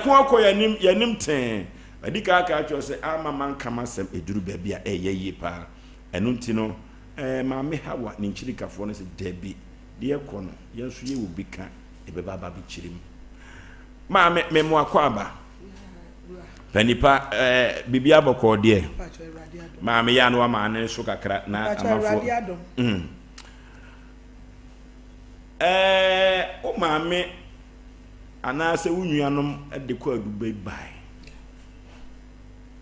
Yɛko akɔ yɛn anim, yɛn anim tee. Madi kan aka akyerɛ wo sɛ amma manka m'asɛm ɛduru baabi a ɛyɛ yie paa. Ɛno nti no, eh, Maame Hawa ne nkyirikafoɔ no sɛ, Dabi, deɛ ɛkɔ no, yɛn nso yɛwɔ bi ka, yɛbɛba aba abɛkyiri mu. Maame, me mo akɔ aba. Panipa, eh, biribi abɔkɔɔ deɛ. Maame yɛ ano ama ne so kakra na amafoɔ. Eh, wo maame anaasɛ wo nuanom de kɔ adubai bae.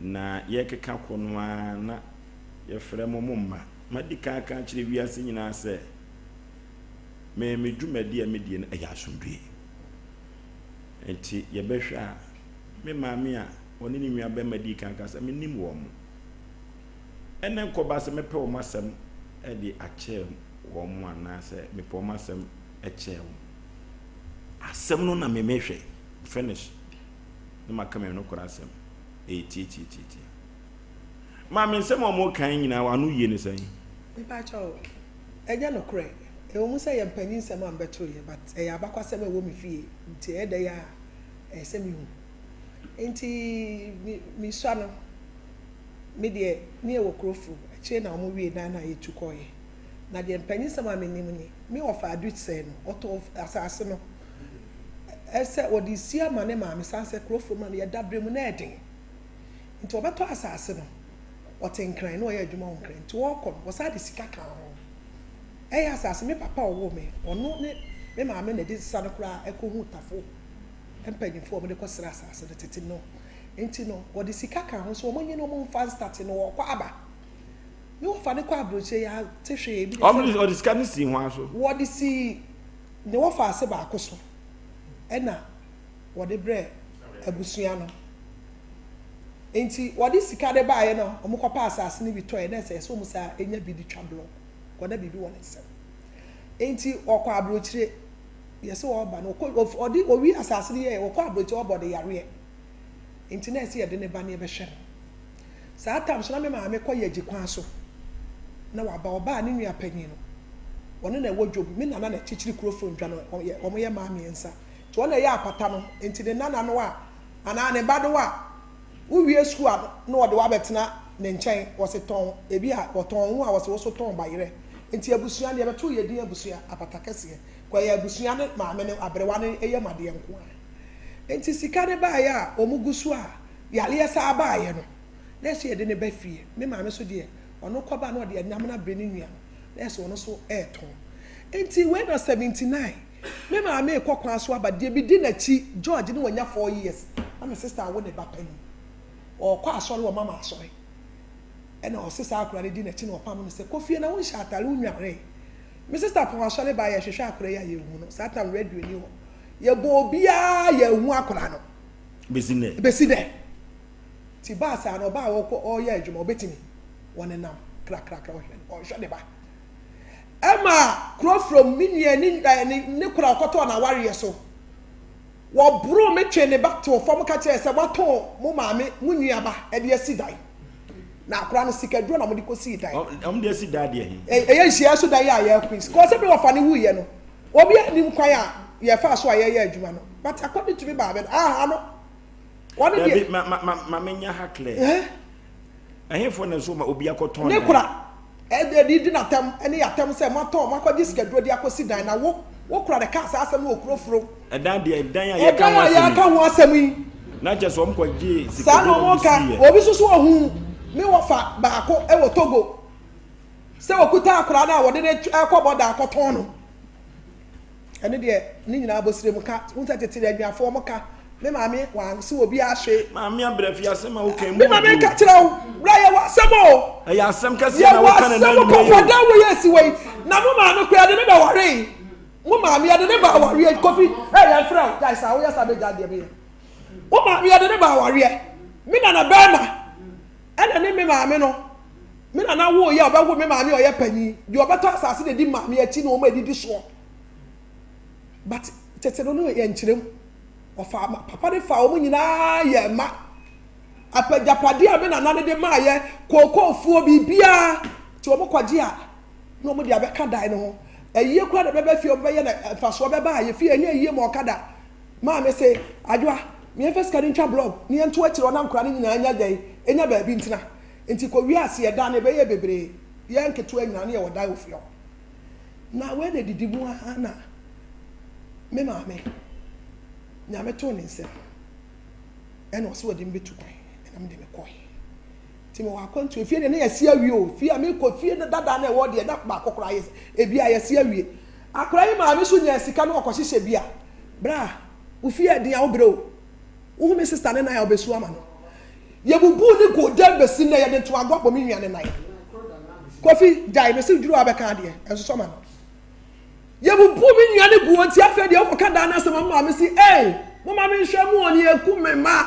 Na yɛkeka kɔ no ara na yɛfrɛ mo mo mma. Madi kan aka akyerɛ wiase nyinaa sɛ me me dwumadi a medie no ɛyɛ asomdwoe. Enti yɛbɛhwɛ a me maame a ɔne ne nua bɛrima dii kan ka sɛ menim wɔn mo. Ɛnɛ nkɔba sɛ mɛpɛ wɔn asɛm de akyɛ wɔn anaasɛ mepɛ wɔn asɛm kyɛɛ wɔn. Asɛm no na me mehwɛ finish na maka me nokorɛ asɛm. Ɛyɛ tiatiatiatia. Maame nsɛm a wɔn kan nyinaa wɔn ano yie ne sɛn? Mepakyɛw, ɛnyɛ nokorɛ. Ɛwɔ mu sɛ ɛyɛ mpanyin nsɛm a mebɛtoeɛ but ɛyɛ abakwasɛm a ɛwɔ me fie nti ɛyɛ dɛn a ɛyɛ sɛ mehu. Nti me mesua no, me deɛ ne yɛwɔ kuro foro, akyire na wɔn wiee dan no a yɛtu kɔeɛ. Na deɛ mpanyin nsɛm a menim nie, me wɔfa Adutse no, ɔtɔɔ asase no sɛ ɔde resi ama ne maame sane sɛ kuro foro ma no yɛ dabrɛ mu na ɛden. Nti ɔbɛtɔ asase no, ɔte Nkran na ɔyɛ adwuma wɔ Nkran. Nti ɔrekɔ no, wɔsan de sika kaa ho. Ɛyɛ asase, me papa a ɔwoo me, ɔno ne me maame na ɛde sika no koraa kɔhuu Tafo mpanyimfoɔ a wɔde kɔsrɛ asase no tete no. Nti no, wɔde sika kaa ho sɛ wɔnye no wɔmfa nstate no, wɔrekɔ aba. Me wɔfa no kɔ aburokyire, yɛante hwee. Ebi deɛ sɛ. Wɔde sika no sii hwan so? Wɔde sii ne wɔfa ase baako so ɛna wɔde brɛɛ abusua no. Enti wɔde sika no baeɛ no, wɔkɔpaa asase no bi tɔeɛ, na ɛsɛ sɛ wɔn saa nya bi de twa blɔk, kɔ na biribi wɔ ne nsam. Enti ɔkɔ aburokyire, yɛ sɛ ɔreba no, ɔkɔ, ɔde, ɔwie asase no yɛɛ, ɔkɔ aburokyire, ɔbɔ de yareɛ. Enti na ɛsɛ yɛde ne ba no yɛbɛhwɛ no. Saa tam so na me maame kɔ yɛgye kwan so, na waba, ɔbaa ne nua panyin no, ɔno na ɛwɔ dwom, me nana na ɛkyekyere kuro fondwa no, wɔn yɛ mmaa mmiɛnsa. Nti ɔno na ɛyɛ apata no, nti ne nana no a, anaa ne ba no a, wowie sukuu a na ɔde wo abɛtena ne nkyɛn, wɔse tɔn, ebi a wɔtɔn wo a wɔse wo so tɔn bayerɛ. Nti abusua no yɛbɛtoo yɛ din abusua apata kɛseɛ, kɔ ɛyɛ abusua ne maame no aberewa no yam adeɛ nko ara. Nti sika no baeɛ a wɔn gu so a yareɛ saa baeɛ no, na ɛsɛ yɛde no ba fie. Me maame nso deɛ ɔno kɔba na ɔde anyam no abrɛ ne nua no, na ɛsɛ ɔno nso ɛretɔn. Nti wei na 79. Me maame rekɔ kwan so aba, deɛ medi n'akyi, George ne wanya 4 years, na me sister awo ne ba panyin. Ɔrekɔ asɔre wɔ mama asɔre. Ɛna ɔse saa akwadaa no di n'akyi na ɔpam no sɛ, kɔ fie na wonhyɛ atare, wonwaree. Me sister pɔn asɔre baa yɛhwehwɛ akwadaa yi a yɛnhu no. Saa time radio ni hɔ. Yɛbɔ obiara yɛnhu akwadaa no. Bɛsi nnɛ. Bɛsi dɛ. Ti baa saa no ɔbaa ɔkɔ ɔreyɛ adwuma ɔbɛtumi wɔnenam krakrakra ɔhwɛ ɔhwɛ ne ba. Ɛma kuro from me nua ne ne ne kora ɔkɔtɔɔ n'awareɛ so. Wɔboroo me twee ne ba too fam ka kyerɛɛ sɛ watɔn mo maame mo nua ba de asi dan. Na akora no sikaduro na wɔde kɔsii dan. Wɔn de asi dan deɛ he? Ɛyɛ nhyiaeɛ so dan yi a yɛreko yi. Kɔɔ sɛ me wɔfa no wuiɛ no, obi anim kwan a yɛfaa so a yɛyɛ adwuma no. But according to me maame no, aha no, wɔn deɛ. Dabi, ma ma ma ma menya ha clear. Ɛhefoɔ na nso ma obi akɔtɔn dan? Ne kora ɛde di n'atɛm ne atɛm sɛ moatɔn moakɔgye sikaduro de akɔsi dan na wo wo kora de kaa saa asɛm no wɔ kuro furom. Ɛdan deɛ ɛdan a yɛka ho asɛm yi. Ɛdan a yɛka ho asɛm yi. Na kyerɛ sɛ wɔn kɔgye sikaduro na wɔn si yɛ. Obi nso so ohun me wɔfa baako wɔ Togo sɛ okuta akora no a wɔde no ɛkɔ bɔda akɔtɔn no. Ɛno deɛ ne nyinaa abɔsire mu ka. Wohu sɛ tete adwuafoɔ mo ka. Me maame wansi obi ahwe. Maame abrɛ fi asɛm a woka mu. Me maame ka kyerɛ wo. Bra yɛwɔ asɛm o. Ɛyɛ asɛm kɛseɛ na woka ne nan Yɛwɔ asɛm papa dan wei esi wei. Na mo maame koraa yɛde ne bɛ waree. Mo maame yɛde ne ba awareɛ. Kofi ɛ yɛn frɛ wo. Gyae saa woyɛ saa bɛgya deɛ meyɛ. Wo maame yɛde ne ba awareɛ. Me nana bɛrima ɛna ne me maame no. Me nana woo yɛ ɔbɛwo me maame ɔyɛ panyin. Deɛ ɔbɛtɔ asase na edi maame akyi na wɔn adidi soɔ. But tete no no yɛ nkyerɛ mu. Ɔfa papa no fa wɔn nyinaa yɛ mma. Apagyapadeɛ a me nana no de maayɛ, kookoofuo, biribiara. Nti wɔn kɔgye a, na wɔn de abɛka dan no ho. Ayie koraa na ɛbɛba fie, wɔbɛyɛ na mfasoɔ bɛba a, yɛ fie ɛnyɛ ayie ma ɔka da. Maame se, Adwoa, Ma yɛmfa sika no ntwa blɔg na yɛnto akyire hɔ na nkwadaa no nyinaa nya dɛn? Nya baabi ntena. Nti kɔwie aseɛ dan no ɛbɛyɛɛ bebree. Yɛn nketewa nyinaa na yɛwɔ dan wɔ fie hɔ. Na wei na ɛdidi mu ara na me maame, Nyame too ne nsam ɛna ɔse ɔde me bɛtu kwan ɛna mede me kɔe. Nti mewɔ akwantuo, efie deɛ na yɛasi awie o, fie a mekɔ fie no dada na ɛwɔ deɛ na baako koraa yɛ ebi a yɛasi awie. Akwadaa yi maame so nyaa sika na ɔkɔhyehyɛ bi a, bra, wo fie ɛden a wobrɛ o. Wohu me sista ne nan a wobɛsu ama no. Yɛbubuu ne guu dɛm bɛsi nnɛ yɛde ntoago abɔ me nua ne nan. Kofi, gyae, mese duru a wobɛka adeɛ, ɛnsosɔ ma no. Yɛbubuu me nua no guu hɔ nti afei deɛ wokɔka dan no asɛm a me maame se ei, momma menhwɛ mu o, ne yɛku me mma.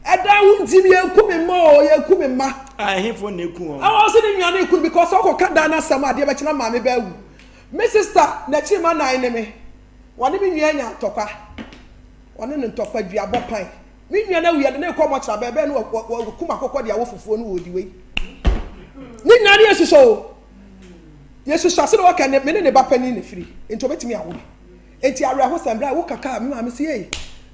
Ɛdan ho nti yɛku me mma o, yɛku me mma. A ɛhefoɔ na ɛku wɔn? Ɛwɔ sɛ ne nua no reku no because wokɔka dan no asɛm a adeɛ bɛkye na maame bɛawu. Me sista n'akyiri nan ne me, wɔne me nua anya ntɔkwa. Ɔne no ntɔkwa duabɔ pan. Me nua no awu yɛde no rekɔ mɔkyerɛ bɛɛbɛɛ no wɔkum akokɔ de awɔ fufuo no wɔdi wei. Ne nyinaa ne yɛsusɔ o. Yɛsusɔ ase na wɔka ne me ne ne ba panin na firi nti ɔbɛtumi awo me. Nti awerɛhosɛm berɛ a woka kaa me maame sɛ ei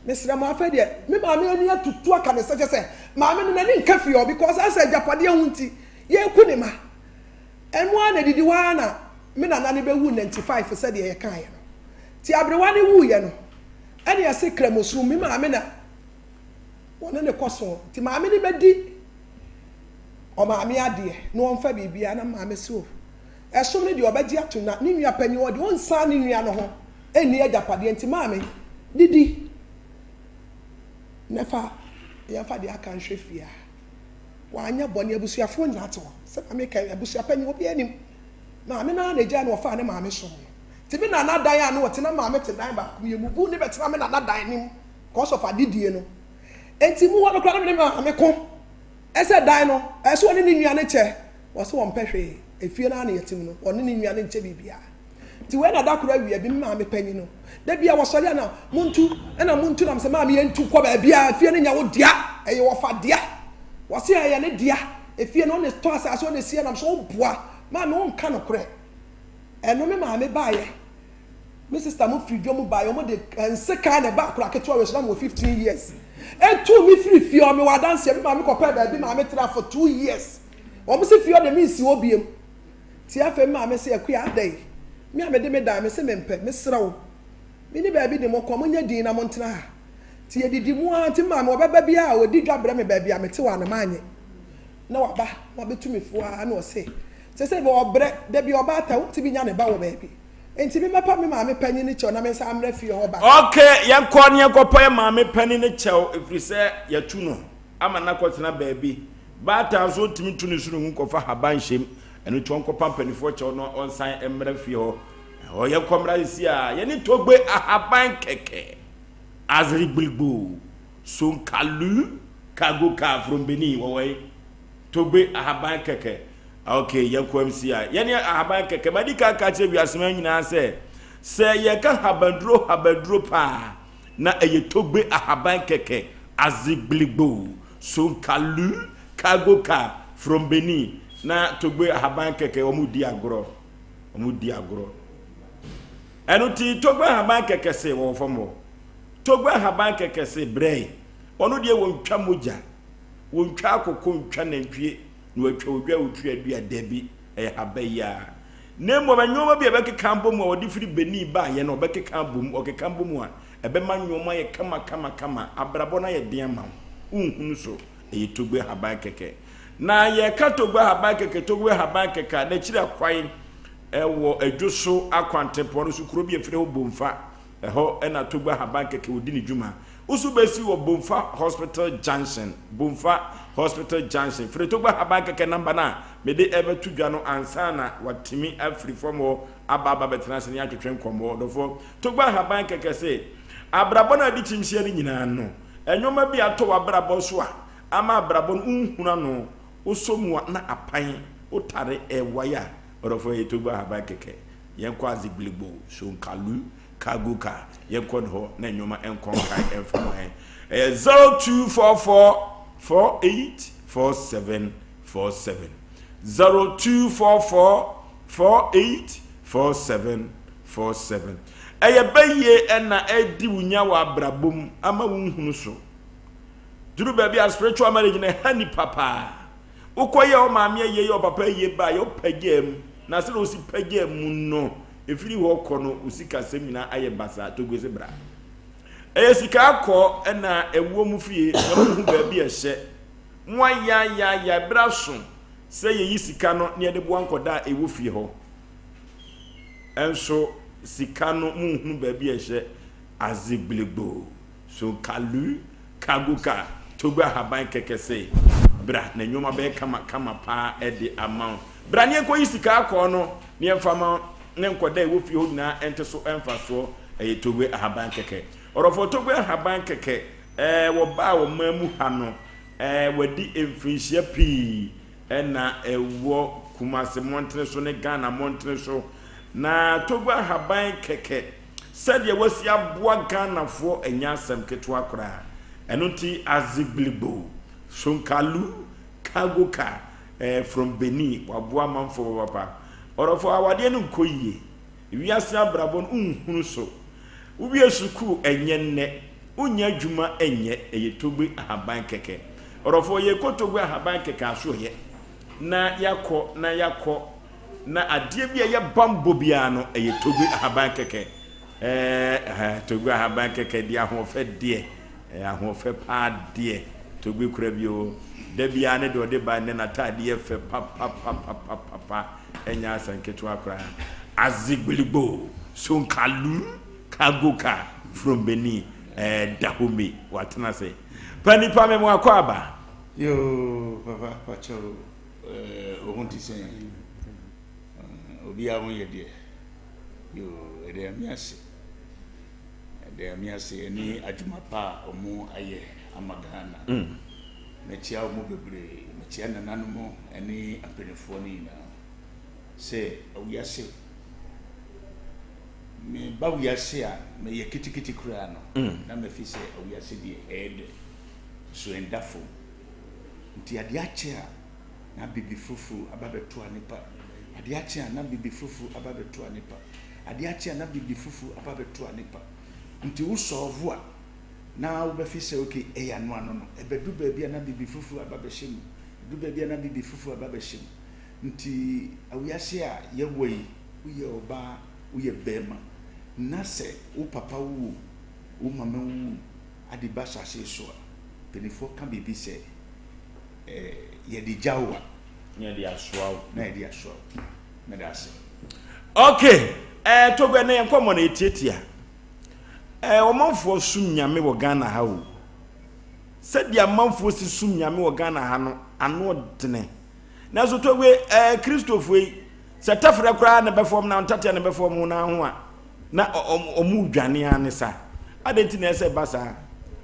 mesrɛ mo afei deɛ me maame ani atutu aka ne nsa kyɛ sɛ maame no n'ani nka fie hɔ because asɛ agyapadeɛ ho nti yɛku ne ma. Ɛno ara na ɛdidi hɔ ara na me nana no bɛwu 95 sɛdeɛ yɛkaeɛ no. Nti aberewa no wuiɛ no ɛne ɛse kramosom me maame na wɔne no kɔ so nti maame no bɛdi ɔmaame adeɛ na ɔmfa biribiara na maame se o ɛsom no deɛ ɔbɛgye ato na ne nua panyin ɔde ɔnsan ne nua no ho ɛnni agyapadeɛ nti maame didi na fa yɛmfa deɛ aka nhwɛ fie a wanyɛ bɔne abusuafoɔ nyinaa te hɔ sɛ maame ka abusua panyin obiara nim maame no ara na egya na ɔfaa ne maame som no Nti me nana dan a na ɔte na maame te dan baako mu yɛmubu ne bɛtena me nana dan no mu cause of adedie no nti mu hɔ no koraa na me ne maame ko ɛsɛ dan no ɛsɛ ɔne ne nua no kyɛ wɔsɛ wɔn pɛ hwee efie no ara na yɛte mu no ɔne ne nua no nkyɛ biribiara nti wei na da koro awia bi me maame panyin no da bi a wɔsɔre a na muntu ɛna muntu na sɛ maame yɛntu kɔ baabi a efie no nya wo dea ɛyɛ wɔfa dea wɔsɛ ɛyɛ ne dea efie no ɔne tɔ asase ɔne sie nam so ɔboa maame ɔnka no korɛ. Ɛno me maame baeɛ, me sister mo firi dwom baeɛ, wɔn de nsekan na ɛba akora ketewa wei so na mewɔ 15 years. Etu me firi fie hɔ, mewɔ adanseɛ, me maame kɔpɛɛ baabi maame tra for 2 years. Wɔn se fie hɔ de me nsi hɔ biem. Ti afei me maame se Akua adɛn, me a mede me dan, me se mempɛ, mesrɛ wo, me ni baabi de mo kɔ, monyɛ din na montena ha. Ti yɛdidi mu ara nti me maame ɔbɛba biara a ɔdi dwa brɛ me baabi a mete hɔ a na manyɛ. Na waba na wabɛtu me fo ara na ɔse Sesei de ɔbrɛ, da bi ɔbaatan, ontumi nya ne ba wɔ baabi. Enti me mɛpa me maame panyin no kyɛw na me nsan mmra fie hɔ ba. Ok, yɛnkɔ na yɛnkɔpa yɛn maame panin no kyɛw ɛfiri sɛ yɛatu no ama no akɔtena baabi. Baatan nso ɔntumi ntu ne soro ngu nkɔfa haban nhyɛ mu, ɛno nti ɔnkɔpa mpanimfoɔ kyɛw na ɔnsan mmra fie hɔ. Ɛhɔ yɛnkɔ mmra sisi a yɛne Togbe ahaban kɛkɛ, Azrigbrigbo, Sonkalu, Cargo car from Benin wɔwɔ he? Togbe ahaban kɛkɛ. Ok, yɛnkɔ MC a. Yɛne ahaban kɛkɛ. Madi kan ka kyerɛ wiaseman nyinaa sɛ, sɛ yɛka habanduro habanduro paa, na ɛyɛ togbe ahaban kɛkɛ, azigbiligbo, sonkalu, cargo car from Benin. Na togbe ahaban kɛkɛ, wɔn di agorɔ. Wɔn di agorɔ. Ɛno ti togbe ahaban kɛkɛ se wɔwɔ fam hɔ. Togbe ahaban kɛkɛ se brɛe. Ɔno deɛ wɔntwa mogya. Wɔntwa akoko, ntwa nantwie, na wɔatwa odwa a wɔtua dua, dabi, ɛyɛ haba yi ara. Na mmom nneɛma bi a ɛbɛkeka abɔ mu a wɔde firi Benin baeɛ no, wɔbɛkeka abɔ mu, wɔkeka bɔ mu a, ɛbɛma nneɛma ayɛ kama kama kama, abrabɔ no ayɛ den ama wo, wonhunu so, ɛyɛ Togbe ahaban kɛkɛ. Na yɛka Togbe ahaban kɛkɛ, Togbe ahaban kɛkɛ a, n'akyiri akwan wɔ Adwo so akwantempɔn no so, kuro bi a ɛfiri hɔ Bomfa, ɛhɔ na Togbe ahaban kɛkɛ wɔdi ne dwuma. Wo so bɛsi wɔ Bomfa Hospital Junction, Bomfa Hospital Junction. Firi Togba Haban kɛkɛ namba no a mede ɛbɛto dwa no ansa na watumi afiri fam hɔ aba aba bɛtena ase ne atwetwe nkɔmmɔ. Ɔdɔfoɔ, Togba Haban kɛkɛ se, abrabɔ no a ɛde kyimhyia no nyinaa no, nnoɔma bi atɔ w'abrabɔ so a ama abrabɔ no wonhunu ano, wosɔ mu a na apan, wotare ɛwae a, ɔdɔfoɔ ɛyɛ Togba Haban kɛkɛ. Yɛnkɔ Azigbiligbo, Sonkalu, Cargo car yɛnkɔ ne hɔ na nneɛma nkɔ nkan ɛmfa ma yɛn. Ɛyɛ 0244 48 47 47 0244 48 47 47. Ɛyɛ bɛyie ɛna ɛdi wo nya wɔ abrabɔ mu ama wo nhunu so. Duru baabi a spiritual marriage no ɛha nipa paa. Wokɔ yɛ wo maame ayie yɛ wo papa ayie ba yɛ wopagyaa mu na sɛdeɛ wosi pagyaa mu no ɛfiri hɔ kɔ no wo sikasɛm nyinaa ayɛ basaa. Togo se bra. Ɛyɛ sika akɔ ɛna ɛwɔ mu fie na mohu baabi ɛhyɛ. Mo ayaayaaya berɛ aso sɛ yɛyi sika no na yɛde boa nkɔdaa a ɛwɔ fie hɔ. Ɛnso sika no monhunu baabi ɛhyɛ azegbligboo. So Kalu, Kaguka, Togo ahaban kɛkɛ se, Bra na nnoɔma bɛyɛ kama kama paa de ama wo. Bra ne yɛnkɔyi sika akɔɔ no na yɛmfa ma wo ne nkɔda a ɛwɔ fie hɔ nyinaa nte so mfasoɔ. Ɛyɛ Togo ahaban kɛkɛ. Ɔdɔfoɔ, Togo ahaban kɛkɛ, ɛɛ, wɔbaa ɔman mu ha no, ɛɛ, wɔadi mfirinhyia pii na ɛwɔ Kumasi mmɔntene so ne Ghana mmɔntene so. Na Togo ahaban kɛkɛ. Sɛdeɛ wasi aboa Ghanafoɔ ɛnyɛ asɛm ketewa koraa. Ɛno nti Azigbligbou, Sonkalu, Kagoka eh, from Benin, waboa amanfoɔ papapa. Ɔdɔfoɔ awadeɛ no nkɔ yie. Wiase abrabɔ no wonhunu so. Wowie sukuu ɛnyɛ nnɛ, wonnya adwuma ɛnyɛ, ɛyɛ Togbe ahaban kɛkɛ. Ɔdɔfoɔ yɛkɔ Togbe ahaban kɛkɛ asoɛeɛ na yɛakɔ na yɛakɔ. Na adeɛ bi a ɛyɛ bammɔ biara no, ɛyɛ togbe ahaban kɛkɛ. Ɛɛ, togbe ahaban kɛkɛ deɛ ahoɔfɛ deɛ, ɛyɛ ahoɔfɛ paa deɛ. Togbe kura bi o. Da biara ne deɛ ɔde ba nnɛ n'ataade yɛ fɛ papapapapapa. Ɛnyɛ asɛm ketewa koraa. Azigbiligbo, Sonkalu, Kagoka, from Benin, ɛɛ, Dahomey, watena ase. Pa nipa me mo akɔ aba. Yoo, papa, pakyɛw. Wo ho te sɛn? Obiara ho yɛ deɛ? Yoo, ɛda Nyame ase. Ɛda Nyame ase ɛne adwuma pa a wɔn ayɛ ama Ghana. Mm. Mɛkyia wɔn bebree, mɛkyia nananom ɛne mpanimfoɔ no nyinaa sɛ wiase meba wiase a meyɛ kitikiti koraa no mm. na mafi sɛ wiase deɛ ɛyɛ dɛ so ɛnda fam. Nti adeɛ akye a, na biribi foforo aba abɛto anepa. Adeɛ akye a, na biribi foforo aba abɛto anepa. Adeɛ akye a, na biribi foforo aba abɛto anepa. Nti wo sɔɔvo a, na wobɛfi sɛ okay, ɛyɛ ano ano no. Ɛbɛdu baabi a na biribi foforo aba abɛhyɛ mu. Ɛdu baabi a na biribi foforo aba abɛhyɛ mu. Nti awiase a yɛwɔ yi, woyɛ ɔbaa, woyɛ bɛɛma, na sɛ wo papa wu o, wo mama wu o, ade ba asase yi so a, mpanimfoɔ ka biribi sɛ, eh, yɛde gya wo a. Na yɛde asoa wo. Na yɛde asoa wo. Meda ase. Okay, eh, Togo ɛnɛ yɛn nkɔmmɔ no yɛtiatia. Eh, ɔmanfoɔ som nyame wɔ Ghana ha o. Sɛdeɛ amanfoɔ si som nyame wɔ Ghana ha no, ano ɔdene. Nanso Togo, eh, Kristofoɔ yi, sɛ tɛfrɛ koraa na ɛbɛfɔm na ntatea na ɛbɛfɔm ho na ho a, na wɔn redwane ara ne sa. Adɛn nti na ɛsɛ ɛba saa?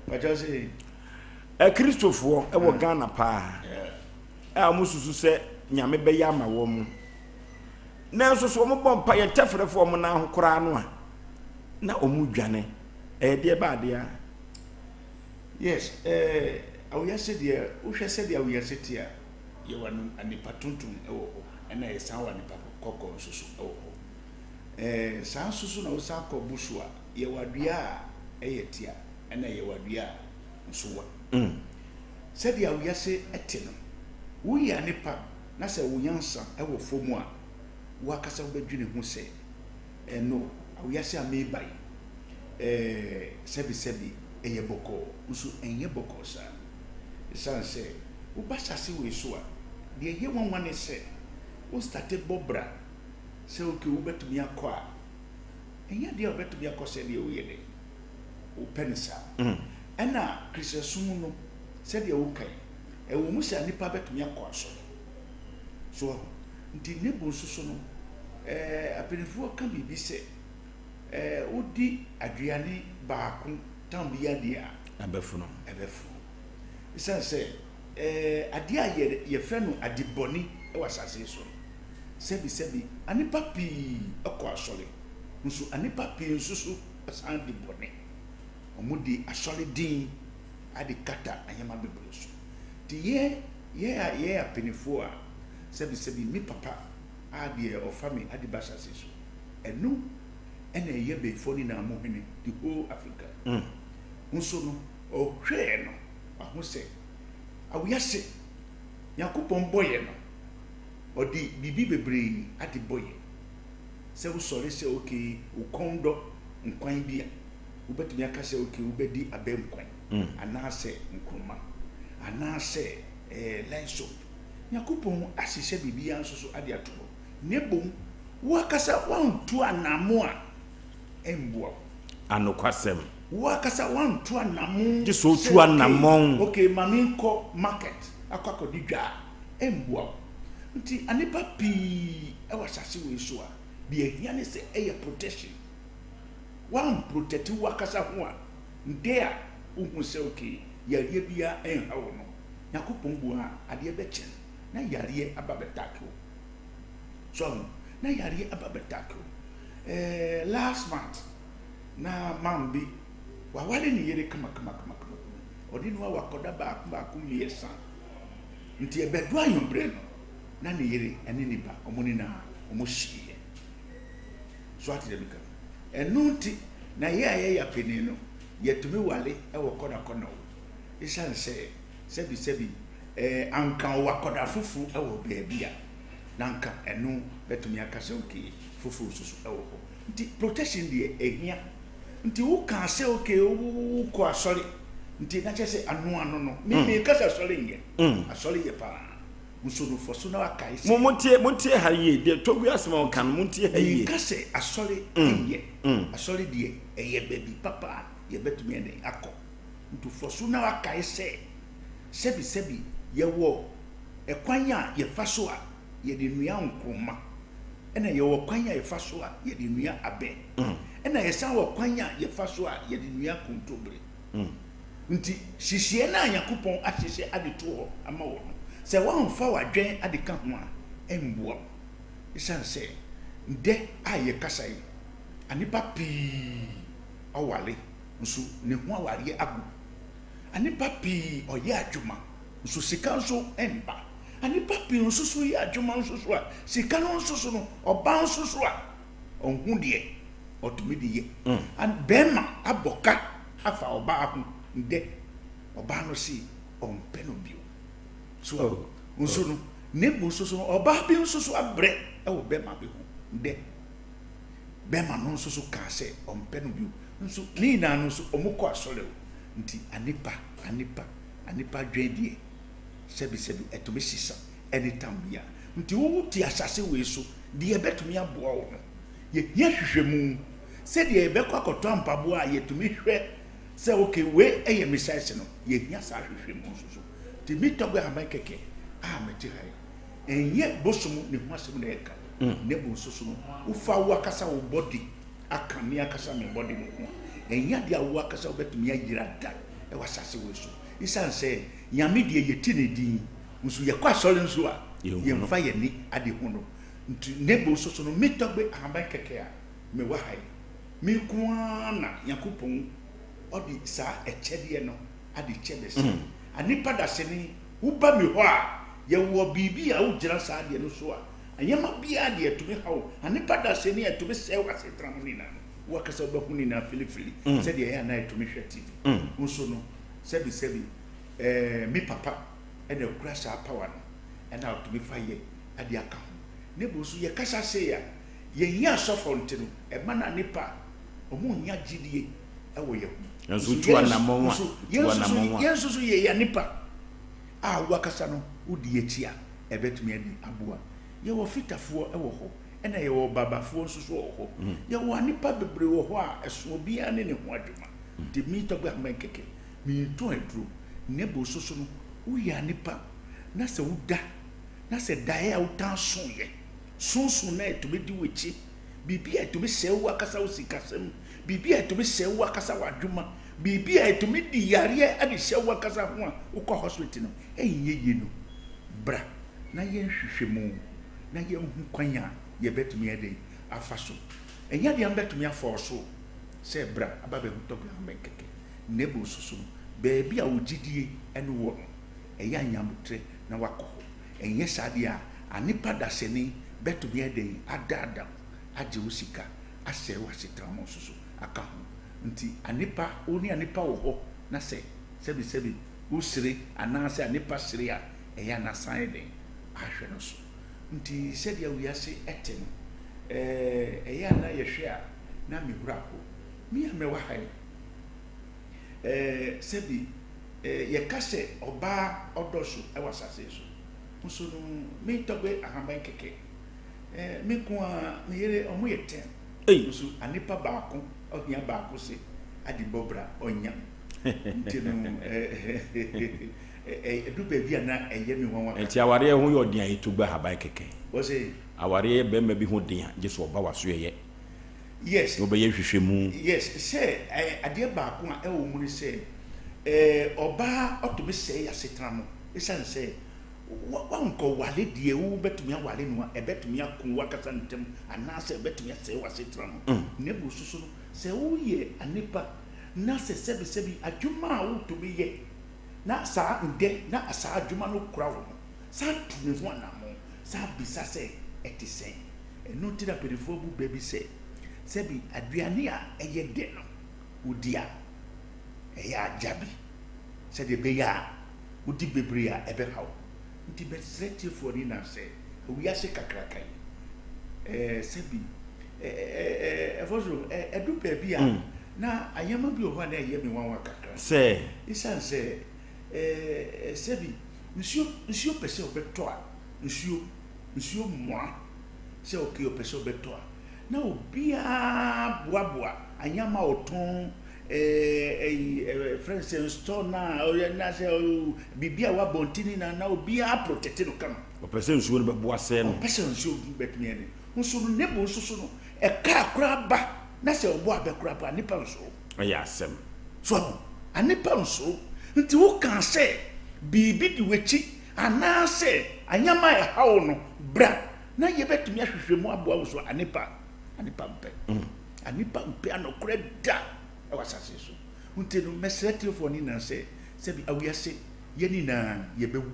Pakyɛ se. Akristofoɔ wɔ Ghana paa a wɔn susu sɛ Nyame bɛyɛ ama wɔn. Nanso so wɔn bɔ mpa yɛ tɛfrɛfo wɔn nan ho koraa no a, na wɔn redwane. Ɛyɛ deɛ ba adeɛ a. Yes, eh, awiase deɛ, wohwɛ sɛdeɛ awiase te a, yɛwɔ anipa tuntum wɔ hɔ, ɛna yɛsan wɔ anipa kɔkɔɔ nso so wɔ hɔ. Ɛɛ, saa nso so na wosan kɔ bo so a, yɛwɔ adua a ɛyɛ tea ɛna yɛwɔ adua a nso wa. Sɛdeɛ wiase te no, woyɛ nipa na sɛ wo nyansa wɔ fam a, wo ankasa wobɛdwene ho sɛ, ɛɛ no, wiase a mereba yi, ɛɛ sɛbisɛbi ɛyɛ bɔkɔɔ, nso ɛnyɛ bɔkɔɔ saa. Ɛsiane sɛ woba asase wei so a, deɛ ɛyɛ nwanwa ne sɛ, wo starte bɔ bra sɛ okay wobɛtumi akɔ a, ɛnyɛ adeɛ a wobɛtumi akɔ sɛdeɛ woyɛ dɛ, wopɛ no saa. Ɛna Kristosom no, sɛdeɛ woka yi, ɛwɔ mu sɛ nnipa bɛtumi akɔ asɔre. So wahu? Nti ne bo nso so no, ɛɛ apanimfoɔ ka biribi sɛ, ɛɛ wodi aduane baako tam bi adeɛ a, Ɛbɛfono. ɛbɛfono. Ɛsiane sɛ ɛɛ adeɛ a yɛ yɛfrɛ no adebɔne wɔ asase yi so no, Sɛbisɛbi, nnipa pii kɔ asɔre, nso nnipa pii nso so san di bɔne. Wɔde asɔre din de kata nneɛma bebree so. Nti yɛn, yɛn a yɛyɛ apanimfoɔ a, sɛbisɛbi, me papa a deɛ ɔfa me ade ba asase so, ɛno na ɛyɛ bayifoɔ no nyinaa mo hene, the whole Africa. Nso no, ɔhwɛɛ no. Wahu sɛ awiase Nyankopɔn bɔ yɛ no, ɔde biribi bebree ade bɔ yɛ. Sɛ wosɔre sɛ okay, wo kɔn dɔ nkwan bi a, wobɛtumi aka sɛ okay, wobɛdi abɛ nkwan anaasɛ nkruma anaasɛ eh, light soup. Nyankopɔn ahyehyɛ biribiara nso so ade ato hɔ. Na mmom wo ankasa woantu anamo a, ɛmboa wo. Anokwasɛm. Wo ankasa woantu anamo Gye sɛ otu anamɔn. Okay, ma menkɔ market akɔ akɔdi dwa a, ɛmboa wo. Nti nnipa pii wɔ asase wei so a, deɛ ɛhia ne sɛ ɛyɛ protection. Woamprotɛte wo ankasa ho a, ndɛ a wohu sɛ okay, yareɛ biara ɛnha wo no, Nyankopɔn bua a, adeɛ bɛkye no na yareɛ aba abɛtake wo. So ahu? Na yareɛ aba abɛtake wo. Eh, last month, na man bi, waware ne yere kamakamakamakama. Ɔde no awo akɔda baako baako mmiɛnsa. Nti ɛbɛdu anwummerɛ no, na ne yere ne ne ba, wɔn nyinaa, wɔhyeeɛ. So ate deɛ meka no? Ɛno nti, na yɛ a yɛyɛ apanin no, yɛtumi ware wɔ kɔnakɔna o. Esiane sɛ sɛbisɛbi eh, anka ɔwɔ akwadaa foforo wɔ baabi a, na anka ɛno bɛtumi aka sɛ okay, foforo nso so wɔ hɔ. Nti protection deɛ ɛhia. Nti wokaa sɛ okay, wokɔ asɔre, nti na kyerɛ sɛ ano ano no, me meka sɛ asɔre nyɛ, asɔre yɛ paa. Nso no fɔ so na wakae sɛ. Mo montie montie ha yie, deɛ Togui asɛm a ɔka no montie ha yie. Menka sɛ asɔre nyɛ, asɔre deɛ ɛyɛ baabi papa a yɛbɛtumi ɛdɛn akɔ. Nti fɔ so na wakae sɛ, sɛbisɛbi yɛwɔ ɛkwan a yɛfa so a yɛde nua nkruma, ɛna yɛwɔ kwan a yɛfa so a yɛde nua abɛ, ɛna yɛsan wɔ kwan a yɛfa so a yɛde nua kontobire. Nti hyehyeɛ no a Nyankopɔn ahyehyɛ ade to hɔ ama wo no, sɛ woamfa w'adwene ade ka ho a, ɛmmoa wo. Esiane sɛ ndɛ a yɛkasa yi, nnipa pii aware nso ne ho awareɛ agu. Nnipa pii ɔyɛ adwuma nso sika nso mba. Nnipa pii nso so yɛ adwuma nso so a sika no nso so no ɔba nso so a ɔnhu deɛ ɔtumi de yɛ. Bɛrima abɔ ka afa ɔbaa ho ndɛ ɔbaa no se ɔmpɛ no bio. So oh, nso no ne mu nso so no ɔbaa bi nso so abrɛ wɔ bɛrima bi ho ndɛ bɛrima no nso so kaa sɛ ɔmpɛ no bio. Nso ne nyinaa no nso ɔmo kɔ asɔre o. Nti anipa anipa anipa dwen deɛ sɛbi sɛbi ɛtumi sesa anytime biara. Nti wo te asase wei so deɛ ɛbɛtumi aboa wo no yɛhia hwehwɛmu sɛdeɛ yɛbɛkɔ akɔtɔ mpaboa a yɛtumi hwɛ sɛ okay wei ɛyɛ me size no yɛhia saa hwehwɛmu nso so. Nti me tɔgbe ahaban kɛkɛ a mete ha yi ɛnyɛ bosom ne ho asɛm na yɛka na mmom nso so no wofa wo akasa wo body aka me ankasa me bɔde no ho a, ɛnyɛ adeɛ a wo ankasa wobɛtumi ayera da wɔ asase wei so. Esiane sɛ Nyame deɛ yɛte ne din, nso yɛkɔ asɔre nso a, yɛmfa yɛn ani ade hu no nti, ne bo nso so no, me tɔgbe ahaban kɛkɛ a mewɔ ha yi, me nko ara na Nyankopɔn ɔde saa ɛkyɛdeɛ no ade kyɛ me sɛ, anipa dasani, woba me hɔ a, yɛwɔ biribi a wogyina saa adeɛ no so a, Nneɛma biara deɛ ɛtumi haw nnipa dasani a ɛtumi sɛe w'asetena mu nyinaa no, wo ankasa wobɛhu ne nyinaa filifili sɛdeɛ ɛyɛ a na ɛtumi hwɛ TV nso no. Sɛbisɛbi, ɛɛ me papa na ɛkura saa power no ɛna ɔtumi fa yɛ de aka ho. Ne bo nso yɛkasa sei a, yɛnyɛ asɔfoɔ nti no, ɛma na nnipa wɔn nnya gyidie wɔ yɛn ho. Nanso wotu anammɔn a, wotu anammɔn a. Yɛn nso so yɛyɛ nnipa a wo ankasa no wodi akyi a, ɛbɛtumi adi aboa. Yɛwɔ fitafoɔ wɔ hɔ, ɛna yɛwɔ babafoɔ nso so wɔ hɔ. Yɛwɔ nnipa bebree wɔ hɔ a ɛso obiara ne ne ho adwuma. Nti me tɔgbe ahomɛn kɛkɛ, mentɔn aduro. Na mmom nso so no, woyɛ nipa na sɛ woda na sɛ daeɛ a wotaa soeɛ, sonson no a ɛtumi di w'akyi, biribi a ɛtumi sɛe wo ankasa wo sikasɛm, biribi a ɛtumi sɛe wo ankasa w'adwuma, biribi a ɛtumi di yareɛ de hyɛ wo ankasa ho a wokɔ hospital no, ɛnyɛ yie no. Bra na yɛnhwehwɛ mu na yɛnhu kwan a yɛbɛtumi ayɛ dɛn afa so. Ɛnyɛ adeɛ a mobɛtumi afɔɔso wo sɛ bra aba bɛhu Tɔgbe Amen kɛkɛ, na mmom susu no, baabi a wo gyidie no wɔ no, ɛyɛ a nya aboterɛ na woakɔ hɔ. Ɛnyɛ saa deɛ a, anepa dasani bɛtumi ayɛ dɛn adaadaa wo, agye wo sika, asɛe w'asetena mu nso so aka ho. Nti anepa, wo ne anepa wɔ hɔ na sɛ sɛbisɛbi. Wosere anaasɛ anepa sere a, ɛyɛ a na san ayɛ dɛn ahwɛ no so. Nti sɛdeɛ wiase te no, ɛyɛ a na yɛhwɛ a na me werɛ aho. Me a mewɔ ha yi, sɛbi yɛka sɛ ɔbaa ɔdɔ so wɔ asase so, nso no me tɔgbe ahaban kɛkɛ. Me nko ara, me yere, wɔn yɛ ten. Nso anepa baako, ɔhia baako se ade bɔ bra ɔnya. Nti no, ɛdu baabi a na ɛyɛ me nwanwa kakra. Nti awareɛ ho yɛ ɔden a yɛtu gba ahaban kɛkɛ? Wɔse. Awareɛ yɛ bɛrima bi ho den a gye sɛ ɔba w'asoɛeɛ. Yes. Na ɔbɛyɛ nhwehwɛmu. Yes, sɛ adeɛ baako a ɛwɔ mu ne sɛ, ɔbaa ɔtumi sɛe asetena no ɛsiane sɛ wankɔware deɛ wobɛtumi aware no a ɛbɛtumi ako w'akasa ntam anaasɛ ɛbɛtumi asɛe w'asetena no. Na mmom soso no, sɛ woyɛ anipa na sɛ sɛbisɛbi adwuma a wotumi yɛ na saa ndɛ na saa adwuma no kura wo no, san tu wo ho anammɔn, san bisa sɛ ɛte sɛn. Ɛno nti na mpanimfoɔ bu bɛ bi sɛ, sɛbi aduane a ɛyɛ dɛ no, wodi a, ɛyɛ a gya bi, sɛdeɛ ɛbɛyɛ a wodi bebree a ɛbɛha wo. Nti mɛsrɛ tiefoɔ no nyinaa sɛ, wiase kakraka yi, ɛɛ sɛbi ɛɛ ɛfɔ so ɛdu baabi a na ayɛma bi wɔ hɔ a na ɛyɛ me nwanwa kakra. Sɛ. Esiane sɛ ɛɛ sɛbi nsuo nsuo pɛ sɛ ɔbɛtɔ a nsuo nsuo mmoa sɛ okay ɔpɛ sɛ ɔbɛtɔ a na obiara boaboa anyama a ɔtɔn ɛɛ ɛyi ɛɛ fɛn sɛ store na ɔyɛ na sɛ biribi a wabɔ ntini na na obiara protect no kama. Ɔpɛ sɛ nsuo no bɛboa sɛɛ no. Ɔpɛ sɛ nsuo no bɛtumi ɛne nso no ne bo nso so no ɛkaa koraa ba na sɛ ɔbɔ abɛ koraa po a nipa nsoro. Ɛyɛ asɛm. So ahu? A nipa nsoro. Nti wo kaa sɛ biribi di w'akyi anaa sɛ anyɛma a ɛha wo no bra na yɛbɛtumi ahwehwɛ mu aboa wo so a nipa a nipa mpɛ. A nipa mpɛ anɔkorɛ da ɛwɔ asase so. Nti no mɛsrɛ tiefoɔ no nyinaa sɛ sɛbi awiase yɛn nyinaa yɛbɛwu.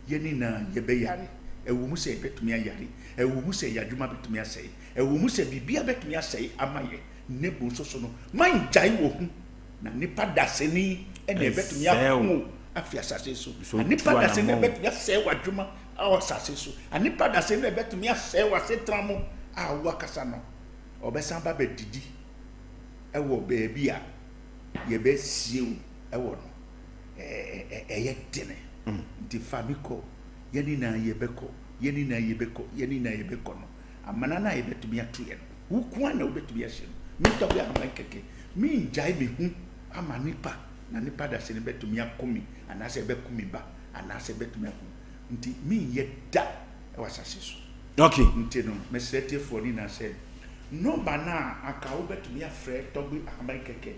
Yɛn nyinaa yɛbɛyare. Ɛwɔ mu sɛ yɛbɛtumi ayare. Ɛwɔ mu sɛ yɛn adwuma bɛtumi asɛe. Ɛwɔ mu sɛ biribiara bɛtumi asɛe ama yɛn, na mmom nso so no, mangyae wɔ hu, na nnipa dasani na ɛbɛtumi Ɛnsɛe ako wo. wo afi asase so. So Na nnipa tu dasani na anammɔn. ɛbɛtumi asɛe w'adwuma wɔ asase so. Na nnipa dasani na ɛbɛtumi asɛe w'asetena mu a woakasa no. Ɔbɛsan ba abɛdidi wɔ baabi a yɛbɛsie wo wɔ no. Ɛyɛ dene. Nti fa me kɔ. Yɛn nyinaa yɛbɛkɔ. Yɛn nyinaa yɛbɛkɔ. Yɛn nyinaa yɛbɛkɔ no. Amena no a yɛbɛtumi ato yɛn no, wo nko ara na wobɛtumi ahyɛ mu. Me tɔbea ahaban kɛkɛ. Merengyae me ho ama nnipa, na nnipa dasani bɛtumi ako me, anaasɛ ɛbɛko me ba, anaasɛ ɛbɛtumi ako me. Nti menyɛ da wɔ asase so. Okay. Nti no, mesrɛ atiefoɔ no nyinaa sɛ, nɔmba no a anka wobɛtumi afrɛ Tɔgbe Ahaban Kɛkɛ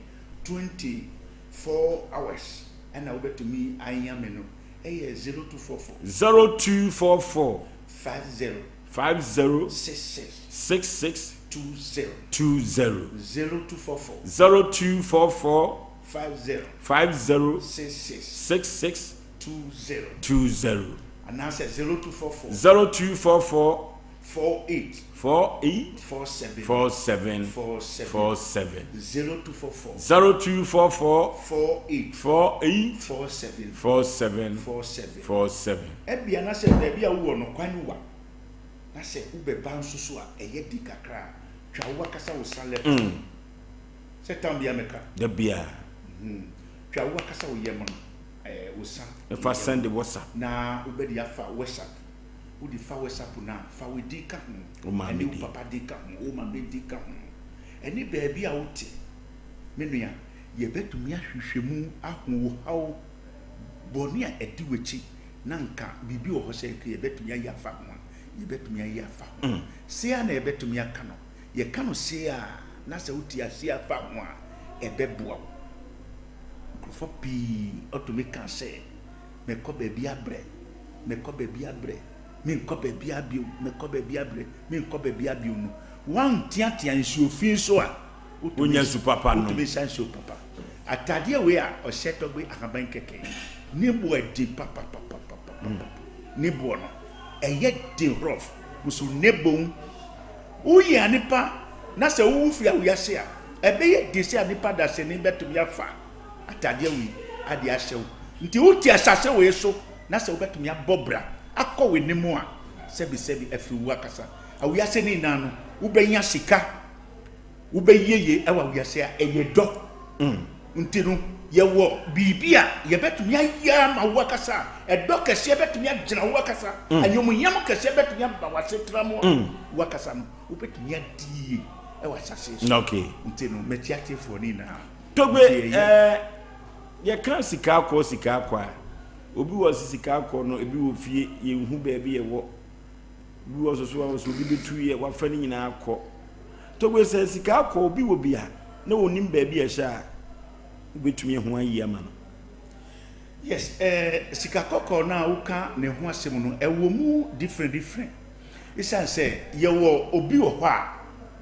24 hours ɛna wobɛtumi anya me no, ɛyɛ 0244. 0244. 50. 50. 66. 66. 20. 20. 0244. 0244. 50. 50. 66. 66. 20. 20. Anaasɛ 0244. 0244. 48. 48. 47. 47. 47. 47. 0244. 0244. 48. 48. 47. 47. 47. 47. Ebia na sɛ baabi a wowɔ no kwan wa, na sɛ wobɛba nso so a ɛyɛ den kakra a, twa wo ankasa wo sa left. Sɛ tam bia mɛka. Da biara. Twa wo ankasa wo yam no, ɛɛ wo sa. Fa send WhatsApp. Na wobɛde afa WhatsApp. Wode fa WhatsApp no a, fa wo din ka ho, Wo maame ɛne wo din. papa din ka ho, wo maame din ka ho, ɛne baabi a wote. Me nua, yɛbɛtumi ahwehwɛ mu ahu wo haw, bɔne a ɛdi w'akyi, na anka biribi wɔ hɔ sɛ nka yɛbɛtumi ayɛ afa ho a, yɛbɛtumi ayɛ afa ho. Sei ara na yɛbɛtumi aka no. Yɛka no sei a, na sɛ wote aseɛ afa ho a, ɛbɛboa wo. Nkurɔfoɔ pii tumi ka sɛ, Mekɔ baabi abrɛ, mekɔ baabi abrɛ, menkɔ baabiara bio, mekɔ baabi abrɛ, menkɔ baabiara bio no, woanteatea nsuo fi so a, Wonya nsu papa nom. Wotumi sa nsuo papa. Ataadeɛ wei a ɔhyɛ tɔgbe ahaban kɛkɛ yi, ne boɔ ɛden papapapapapa. Ne boɔ no, ɛyɛ den rough. Nso ne bom, woyɛ anipa na sɛ wowu firi awiase a, ɛbɛyɛ den sɛ anipa dasani bɛtumi afa ataadeɛ wei ade ahyɛ wo. Nti wote asase wei so na sɛ wobɛtumi abɔ bra akɔ w'anim a, sɛbisɛbi afiri wo akasa. Awiase ne nyinaa no, wobɛnya sika, wobɛyie yie ɛwɔ awiase a ɛyɛ dɔ. Nti no, yɛwɔ biribi a yɛbɛtumi ayɛ ama wo akasa a, ɛdɔ kɛseɛ bɛtumi agyina wo akasa, animuonyam kɛseɛ bɛtumi aba w'asetena mu a, wo akasa no, wobɛtumi adi yie ɛwɔ asase so. Nti no, mɛkyia atiefoɔ no nyinaa. Togbe, ɛɛ, yɛka sika akɔ sika akɔ a, obi wɔ se sika akɔ no, ebi wɔ fie, yɛnhu baabi ɛwɔ. Obi wɔ so so a, sɛ obi bɛtu yɛ, wafa ne nyinaa akɔ. Togbe, sɛ sika akɔ obi wɔ bi a, na ɔnim baabi a ɛhyɛ a, wobɛtumi ahu ayi ama no. Yes, eh, sika kɔkɔɔ no a woka ne ho asɛm no, ɛwɔ mu different different. Esiane sɛ yɛwɔ obi wɔ hɔ a,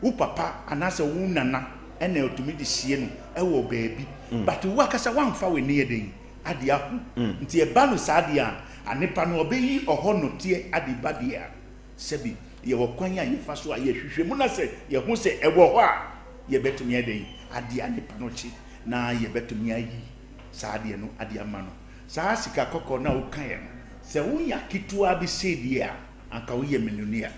wo papa anaasɛ wo nana na ɔtumi de sie no wɔ baabi, but wo ankasa woamfa w'ani yɛ dɛn ade ahu. Nti ɛba no saa deɛ a, anepa no ɔbɛyi ɔhɔ nɔteɛ ade ba deɛ a, sɛbi yɛwɔ kwan a yɛfa so a yɛhwehwɛ mu na sɛ yɛho sɛ ɛwɔ hɔ a, yɛbɛtumi ayɛ dɛn ade anepa no kye na yɛbɛtumi ayi saa adeɛ no ade ama no. Saa sika kɔkɔɔ no a wokaeɛ no, sɛ wonya ketewa bi sei deɛ a, anka woyɛ millionaire.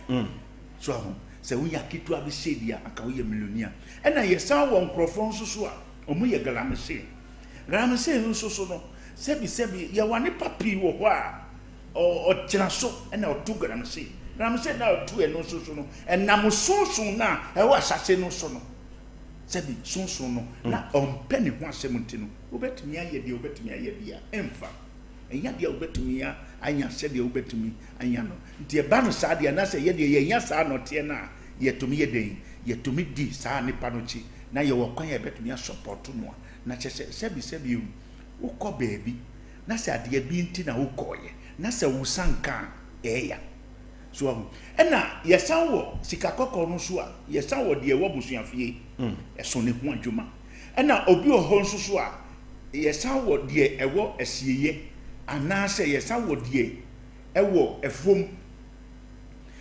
So ahu? Sɛ wonya ketewa bi sei deɛ a, anka woyɛ millionaire. Ɛna yɛsan wɔ nkurɔfoɔ nso so a, wɔyɛ galamsey. Galamsey no nso so no, sɛbisɛbi, yɛwɔ nnipa pii wɔ hɔ a, ɔgyina so na ɔto galamsey. Galamsey no a ɔto ɛno nso so no, ɛnam sonson no a ɛwɔ asase no so no, sɛbi sonson no, na ɔmpɛ ne ho asɛm nti no, wobɛtumi ayɛ deɛ wobɛtumi ayɛ biara, ɛmfa. Ɛnyɛ adeɛ a wobɛtumi anya sɛdeɛ wobɛtumi anya no. Nti ɛba no saa deɛ, anaasɛ yɛ deɛ yɛnya saa nɔteɛ no a, yɛtumi yɛ dɛn? Yɛtumi di saa nipa no akyi na yɛwɔ kwan a yɛbɛtumi asɔpɔto no a, na kyerɛ sɛ sɛbi sɛbi o, wokɔ baabi na sɛ adeɛ bi nti na wokɔeɛ na sɛ wo nsa nka a, ɛyɛ ya. So wahu? Ɛna yɛsan wɔ sika kɔkɔɔ no nso a, yɛsan wɔ deɛ ɛwɔ abusuafie, ɛso ne ho adwuma. Ɛna obi wɔ hɔ nso so a, yɛsan wɔ deɛ ɛwɔ asieeɛ anaasɛ yɛsan wɔ deɛ ɛwɔ afuom.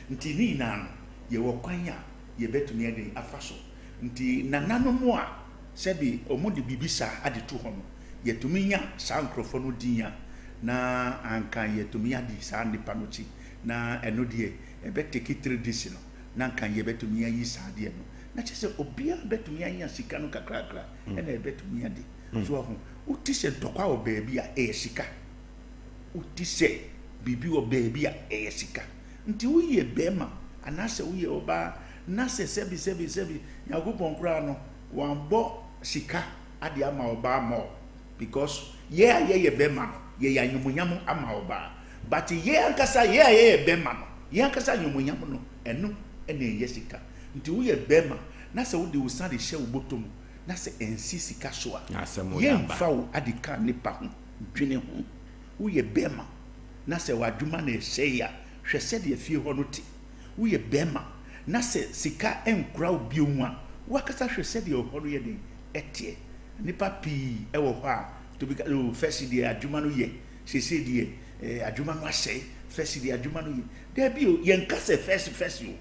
Nti ne nyinaa no, yɛwɔ kwan a yɛbɛtumi ayɛ dɛn afa so. Nti nananom a sɛbe wɔde biribi saa ade to hɔ no, yɛtumi nya saa nkorɔfoɔ no din a, na anka yɛtumi adi saa nnipa no akyi. Na ɛno deɛ, ɛbɛ take 3 days no, na anka yɛbɛtumi ayi saa adeɛ no. Na kyerɛ sɛ obiara bɛtumi anya sika no kakrakra ɛna ɛbɛtumi adi. So wahu, wote sɛ ntɔkwa wɔ baabi a, ɛyɛ sika. Wote sɛ biribi wɔ baabi a, ɛyɛ sika. Nti woyɛ bɛrima anaasɛ woyɛ ɔbaa na sɛ sɛbi sɛbi sɛbi Nyankopɔn koraa no wambɔ sika ade ama ɔbaa more because yɛ a yɛyɛ bɛrima no yɛyɛ anyomonyam ama ɔbaa, but yɛ ankasa yɛ a yɛyɛ bɛrima no yɛ ankasa anyomonyam no ɛno ɛna ɛyɛ sika. Nti woyɛ bɛrima na sɛ wode wo sa de hyɛ wo bɔtɔ mu na sɛ ɛnsi sika so a, yɛmfa wo ade ka nipa ho. Dwene ho, woyɛ bɛrima na sɛ w'adwuma na ɛsɛe a, hwɛ sɛdeɛ fie hɔ no te. Woyɛ bɛrima na sɛ sika nkora wo bio a, w'ankasa hwɛ sɛdeɛ hɔ no yɛ den ɛteɛ. Nnipa pii wɔ hɔ a, tobi ka oh, first deɛ adwuma no yɛ, seesei deɛ eh, adwuma no asɛe, first deɛ adwuma no yɛ. Daabi o, yɛnka sɛ first first o.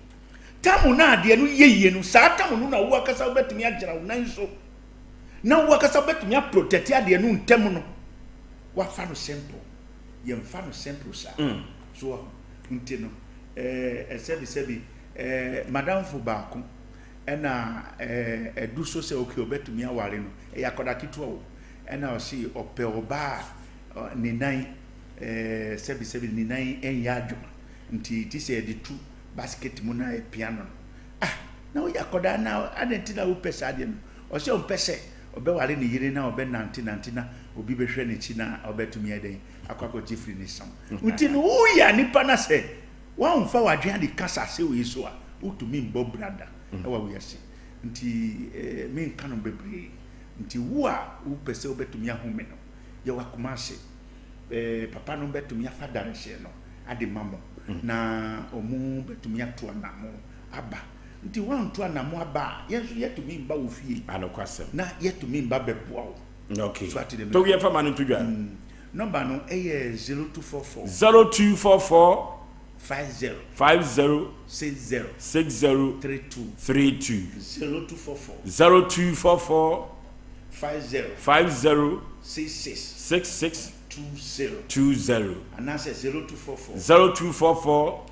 Tam no a adeɛ no yɛ yie no, saa tam no na wo ankasa wobɛtumi agyina wo nan so na wo ankasa wobɛtumi aprotɛte adeɛ no ntɛm no, wafa no simple. Yɛmfa no simple saa. So wahu? Nti no, ɛɛ sɛbi sɛbi, madamfo baako ɛna ɛdu so sɛ okay ɔbɛtumi aware no, ɛyɛ akwadaa ketewa o, ɛna ɔse ɔpɛ ɔbaa a ne nan ɛɛ sɛbi sɛbi ne nan ɛnyɛ adwuma, nti ti sɛ yɛde tu basket mu na ɛpia no no. Ah, na woyɛ akwadaa na adɛn nti na wopɛ saa adeɛ no? Ɔsɛ ɔmpɛ sɛ ɔbɛware ne yere na ɔbɛnante nante na obi bɛhwɛ n'akyi na ɔbɛtumi ayɛ dɛn akɔ akɔgye firi ne nsam. Nti no woyɛ nipa na sɛ woamfa w'adwene ade ka asase wei so a, wotumi mbɔ bra da ɛwɔ wiase. Nti menka no bebree. Nti wo a wopɛ sɛ wobɛtumi ahome no, yɛwɔ akoma ase. Papa no bɛtumi afa darehyɛ no ade ma mo na ɔmo bɛtumi ato anamo aba. Nti woanto anamo aba a, yɛn nso yɛtumi mba wo fie. Anokwasɛm. Na yɛtumi mba bɛboa wo. Okay. So ate dɛ. To yɛmfa ma no nto dwa. Nɔmba no ɛyɛ 0244. 0244. 50. 50. 60. 60. 32. 32. 0244. 0244. 50. 50. 66. 66. 20. 20. Anaasɛ 0244. 0244.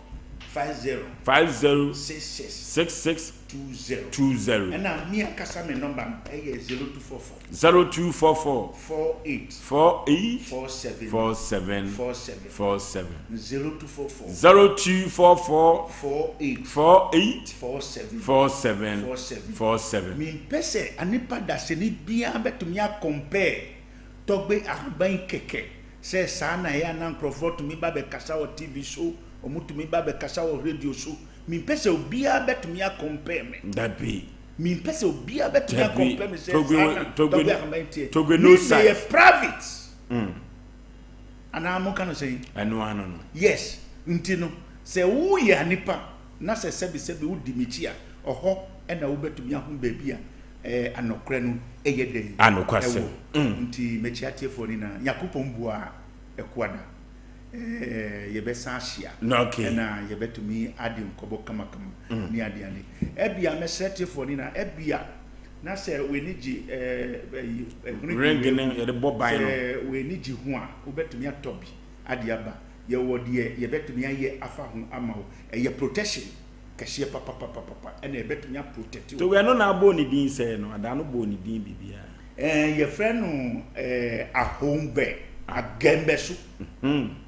50. 50. 66. 66. 20. 20. Ɛna me ankasa me nɔmba no ɛyɛ 0244. 0244. 48. 48. 47. 47. 47. 47. 0244. 0244. 48. 48. 47. 47. 47. 47. Mempɛ sɛ anipa dasani biara bɛtumi akɔmpɛɛ tɔgbe ahaban kɛkɛ sɛ saa na ɛyɛ a na nkurɔfoɔ tumi ba bɛkasa wɔ TV so, wɔtumi ba bɛkasa wɔ radio so. Mempɛ sɛ obiara bɛtumi akɔmpɛɛ me. Dabi. Mempɛ sɛ obiara bɛtumi Dabi. akɔmpɛɛ me sɛ Togbe saa na Togbe tɔgbe ahaban teɛ. Togbe Me no meyɛ size. private. Anaa moka no sɛn? Ɛno ano no. Yes. Nti no, sɛ woyɛ anipa na sɛ sɛbesɛbe wodi m'akyi a, ɔhɔ na wobɛtumi ahu baabi a eh, anokorɛ no yɛ dɛn Anokwasɛm. ɛwɔ. Nti mekyia atiefoɔ no nyinaa. Nyankopɔn bua Ɛkoada eh, yɛbɛsan ahyia Okay. ɛna yɛbɛtumi adi nkɔbɔ kamakama ne adeade. Ɛbia mɛsrɛ atiefoɔ no nyinaa, ɛbia na sɛ w'ani gye eh, ɛyi, eh, Ring no yɛde bɔ ban no. Sɛ w'ani gye ho a, wobɛtumi atɔ bi ade aba. Yɛwɔ deɛ yɛbɛtumi ayɛ afa ho ama wo. Ɛyɛ protection kɛseɛ papapapapa ɛna ɛbɛtumi aprotect wo. Tobi ɛno na abɔɔ ne din sɛɛ no, adaa no bɔɔ ne din biribiara. Ɛɛ yɛfrɛ no ɛɛ Ahongbe Agɛnbɛso.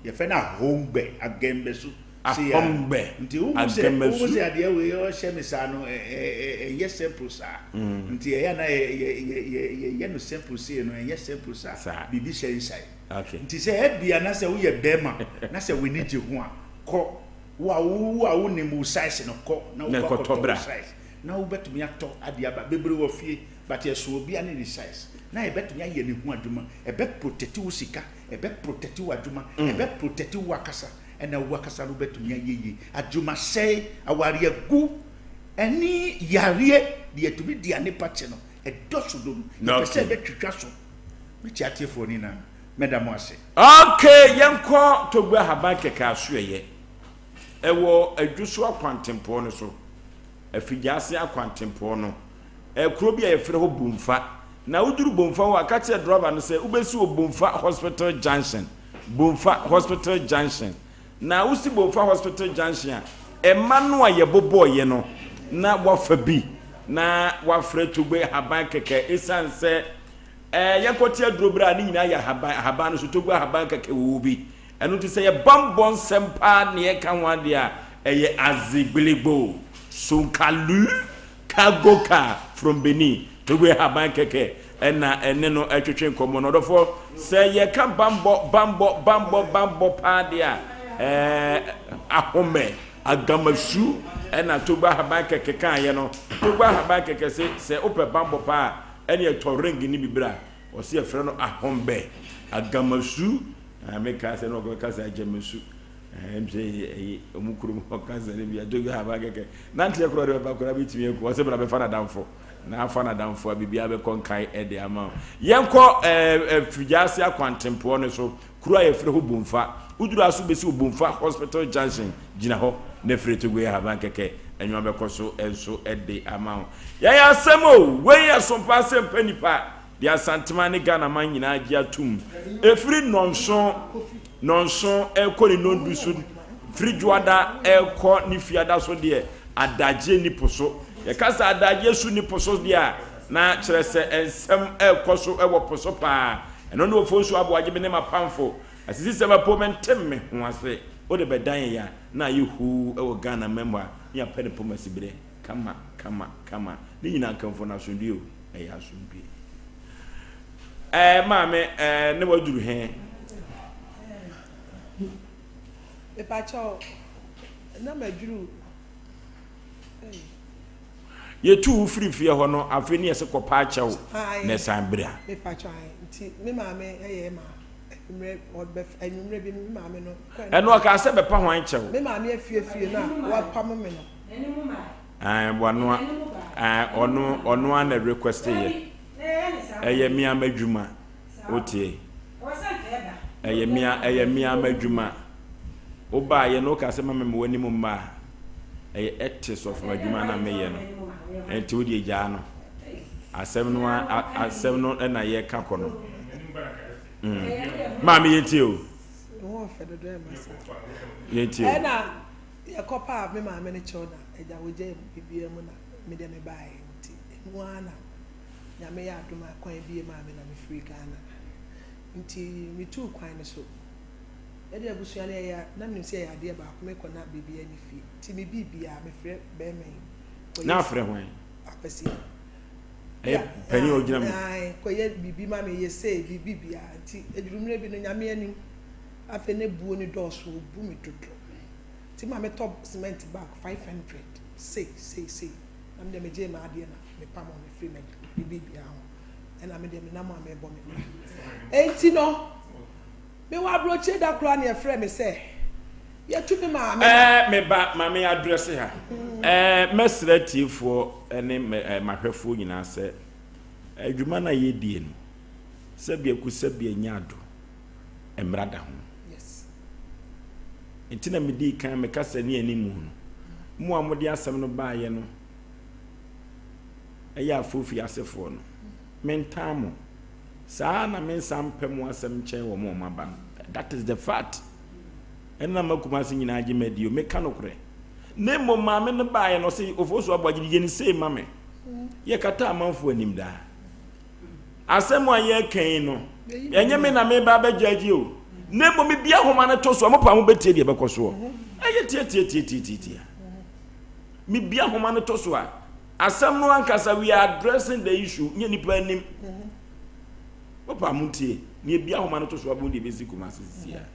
Yɛfrɛ no Ahongbe Agɛnbɛso. Ahongbe Nti wohu sɛ Agɛnbɛsu. wohu sɛ adeɛ wei ɔhyɛ me saa no ɛ ɛ ɛnyɛ simple saa. Nti ɛyɛ a na yɛ yɛ yɛ yɛ yɛyɛ no simple sei no ɛnyɛ simple saa. Saa. Biribi hyɛ inside. Okay. Nti sɛ ebia na sɛ woyɛ bɛrima na sɛ w'ani gye ho a kɔ. Wo a wo a wonim wo size no kɔ na Na wokɔ ɛkɔtɔ akɔtɔ wo bra. size na wobɛtumi atɔ adeɛ aba. Bebree wɔ fie but ɛso obiara ne ne size na yɛbɛtumi ayɛ ne ho adwuma. Ɛbɛ protect wo sika, ɛbɛ protect wo adwuma, ɛbɛ protect wo akasa ɛna wo akasa no wobɛtumi ayɛ yie. Adwumasɛe, awareɛgu ɛne yareɛ deɛ ɛtumi di anepa kyɛ no ɛdɔso dodo. Yɛpɛ sɛ Okay. ɛbɛtwitwa so. Mekyia atiefoɔ no nyinaa. Mɛda mo ase. Ok, yɛnkɔ Togbe Ahaban Kɛkɛ Asoɛeɛ. Ɛwɔ Adwoso akwantempɔn no so, Afigyaase akwantempɔn no. Ɛyɛ kuro bi a yɛfrɛ hɔ Bomfa. Na woduru Bomfa hɔ a, ka kyerɛ drɔba no sɛ wobɛsi wɔ Bomfa Hospital Junction. Bomfa Hospital Junction. Na wosi Bomfa Hospital Junction a, ɛma no a yɛbobɔeɛ no, na woafa bi na woafrɛ Togbe Ahaban Kɛkɛ ɛsiane sɛ Ɛɛ, yɛnkɔte aduro berɛ a ne nyinaa yɛ ahaban, ahaban no so togu ahaban kɛkɛ wɔ bi. Ɛno nti sɛ yɛ bammɔ nsɛm paa ne yɛka ho adeɛ a, ɛyɛ Azigbiligbo, Sonkalu, Kagoka from Benin, togu ahaban kɛkɛ ɛna ɛne no ɛtwetwe nkɔmmɔ no. Ɔdɔfoɔ, sɛ yɛka bammɔ, bammɔ, bammɔ, bammɔ paa deɛ a, ɛɛ, ahomɛ, agamasu ɛna togu ahaban kɛkɛ kaeɛ no. Togu ahaban kɛkɛ se sɛ wopɛ bammɔ paa a, Ɛneɛ tɔ ring no bi bra. Ɔse yɛfrɛ no ahombɛ, agamasu, ah me kaa sɛ na ɔkɔ kasa agyamasu, eh ɛm sɛ ɛyi ɔmo kurom hɔ kasa no bi ato bi aba kɛkɛ. Nanteɛ koraa ɔde bɛba koraa bɛtumi aku, ɔse bra bɛfa n'adamfo, na afa n'adamfo a biribiara bɛkɔ nkae ɛde ama wo. Yɛnkɔ eh Figyaase akwantempɔn no so, Kuro a yɛfrɛ hɔ Bomfa. Woduru ha so bɛsi wɔ Bomfa Hospital Junction, gyina hɔ na firi Togo Ahaban kɛkɛ nnwuma bɛkɔ so nso de ama wo. Yɛyɛ asɛm o! Wei yɛ sompa asɛmpa nipa deɛ Asanteman ne Ghanaman nyinaa gye atom. Ɛfiri nnɔnson, nnɔnson ɛrekɔ ne nnɔndu so, firi Dwoada ɛrekɔ ne Fiada so deɛ, adagyeɛ nni po so. Yɛka sɛ adagyeɛ so nni po so deɛ a, na kyerɛ sɛ nsɛm ɛrekɔ so wɔ po so paa. Ɛno ne Ofosu Aboagye me ne m'apamfo asisisɛm apo mente me ho ase wode bɛdan yɛn a na ayɛ huu wɔ Ghana man mu a ne yɛapɛ ne poma siberɛ kama kama kama ne nyinaa nkamfo no asomdwie o ɛyɛ asomdwie ɛɛ maame ɛɛ ne waduru he. Mepakyɛw na maduru ei. Yɛtuu wo firii fie hɔ no, afei ne yɛse kɔpa akyɛw na san bra. Mepakyɛw ae, nti me maame yɛɛ ma anwummerɛ, ɔbɛf anwummerɛ bi me maame no kɔɛ. Ɛno ɔkaa sɛ bɛpa hwan kyɛw? Me maame afiefie no a wapamo me no. Ae, wanoa, ae, ɔno, ɔno ara na request yɛ. Ɛyɛ me ara m'adwuma, wotie? Ɛyɛ me ara, ɛyɛ me ara m'adwuma. Wobaeɛ no wokaa sɛ ma me ma w'anim mma a. Ɛyɛ ethics of m'adwuma na meyɛ no. Ɛnti wo deɛ gyaa no. Asɛm no asɛm no na yɛka kɔ no. Mm. Maame yɛntie o. Ho ɔfɛ dodo ɛma saa. Yɛntie o. Ɛna yɛkɔ paa me maame no kyɛw na agya wɔgya biribiara mu na me deɛ me baeɛ nti emu ara na Nyame yɛ adom a kwan bue maa me na me firi Ghana. Nti me tuu kwan no so. Yɛde abusua no yɛyɛ na menim sɛ yɛyɛ adeɛ baako mekɔ na biribiara nni fie. Nti me biribiara mefrɛ bɛrima yi. Kɔyɛ Na afrɛ hwan? Akwasi. Ɛyɛ panyin a ɔgyina mu. Ae, kɔyɛ biribi ma me, yɛ sei, biribi biara. Nti ɛduru mmerɛ bi no, Nyame anim, afei na buo no dɔɔso, ɔbu me dodo. Nti ma metɔ cement bag 500, sei, sei, sei. Na me deɛ megyee m'adeɛ na mepamoo no firii me biribiara ho. Ɛna me deɛ menam a merebɔ me bra. Enti no, Mewɔ aburokyire da koraa na yɛfrɛɛ me sɛ yɛtu me maame na. Ɛɛ me ba, ma me address ha. Ɛɛ mɛsrɛ atiefoɔ ne m'ahwɛfoɔ nyinaa sɛ, adwuma no a yɛredie no, sɛbi aku sɛbi anya ado, mmara da ho. Nti na medii kan meka sɛ ne animu no, mo a mode asɛm no baeɛ no ɛyɛ afofie asefoɔ no, mentaa mo. Saa ara na mensan mpɛ mo asɛm nkyɛn wɔn a wɔaba no. That is the fact. Ɛno na ma Kumasi nyinaa gye madi o, meka nokorɛ. Na mmom maame no baeɛ no ɔse Ofosu Aboagye yɛ ne sei ma me. Yɛkata amanfoɔ anim daa. Asɛm a yɛreka yi no, ɛnyɛ me na meba abɛgyagye o. Na mmom mebia homa no to so a, mo paa mobɛtie deɛ ɛbɛkɔ soɔ. Ɛyɛ tiatiatiatiatia. Mebia homa no to so a, Asɛm no ankasa, we are addressing the issue, nyɛ nipa anim. Wopa mo ntie, na ebi ahoma no to so abom deɛ ebesi Kumasi sisi a.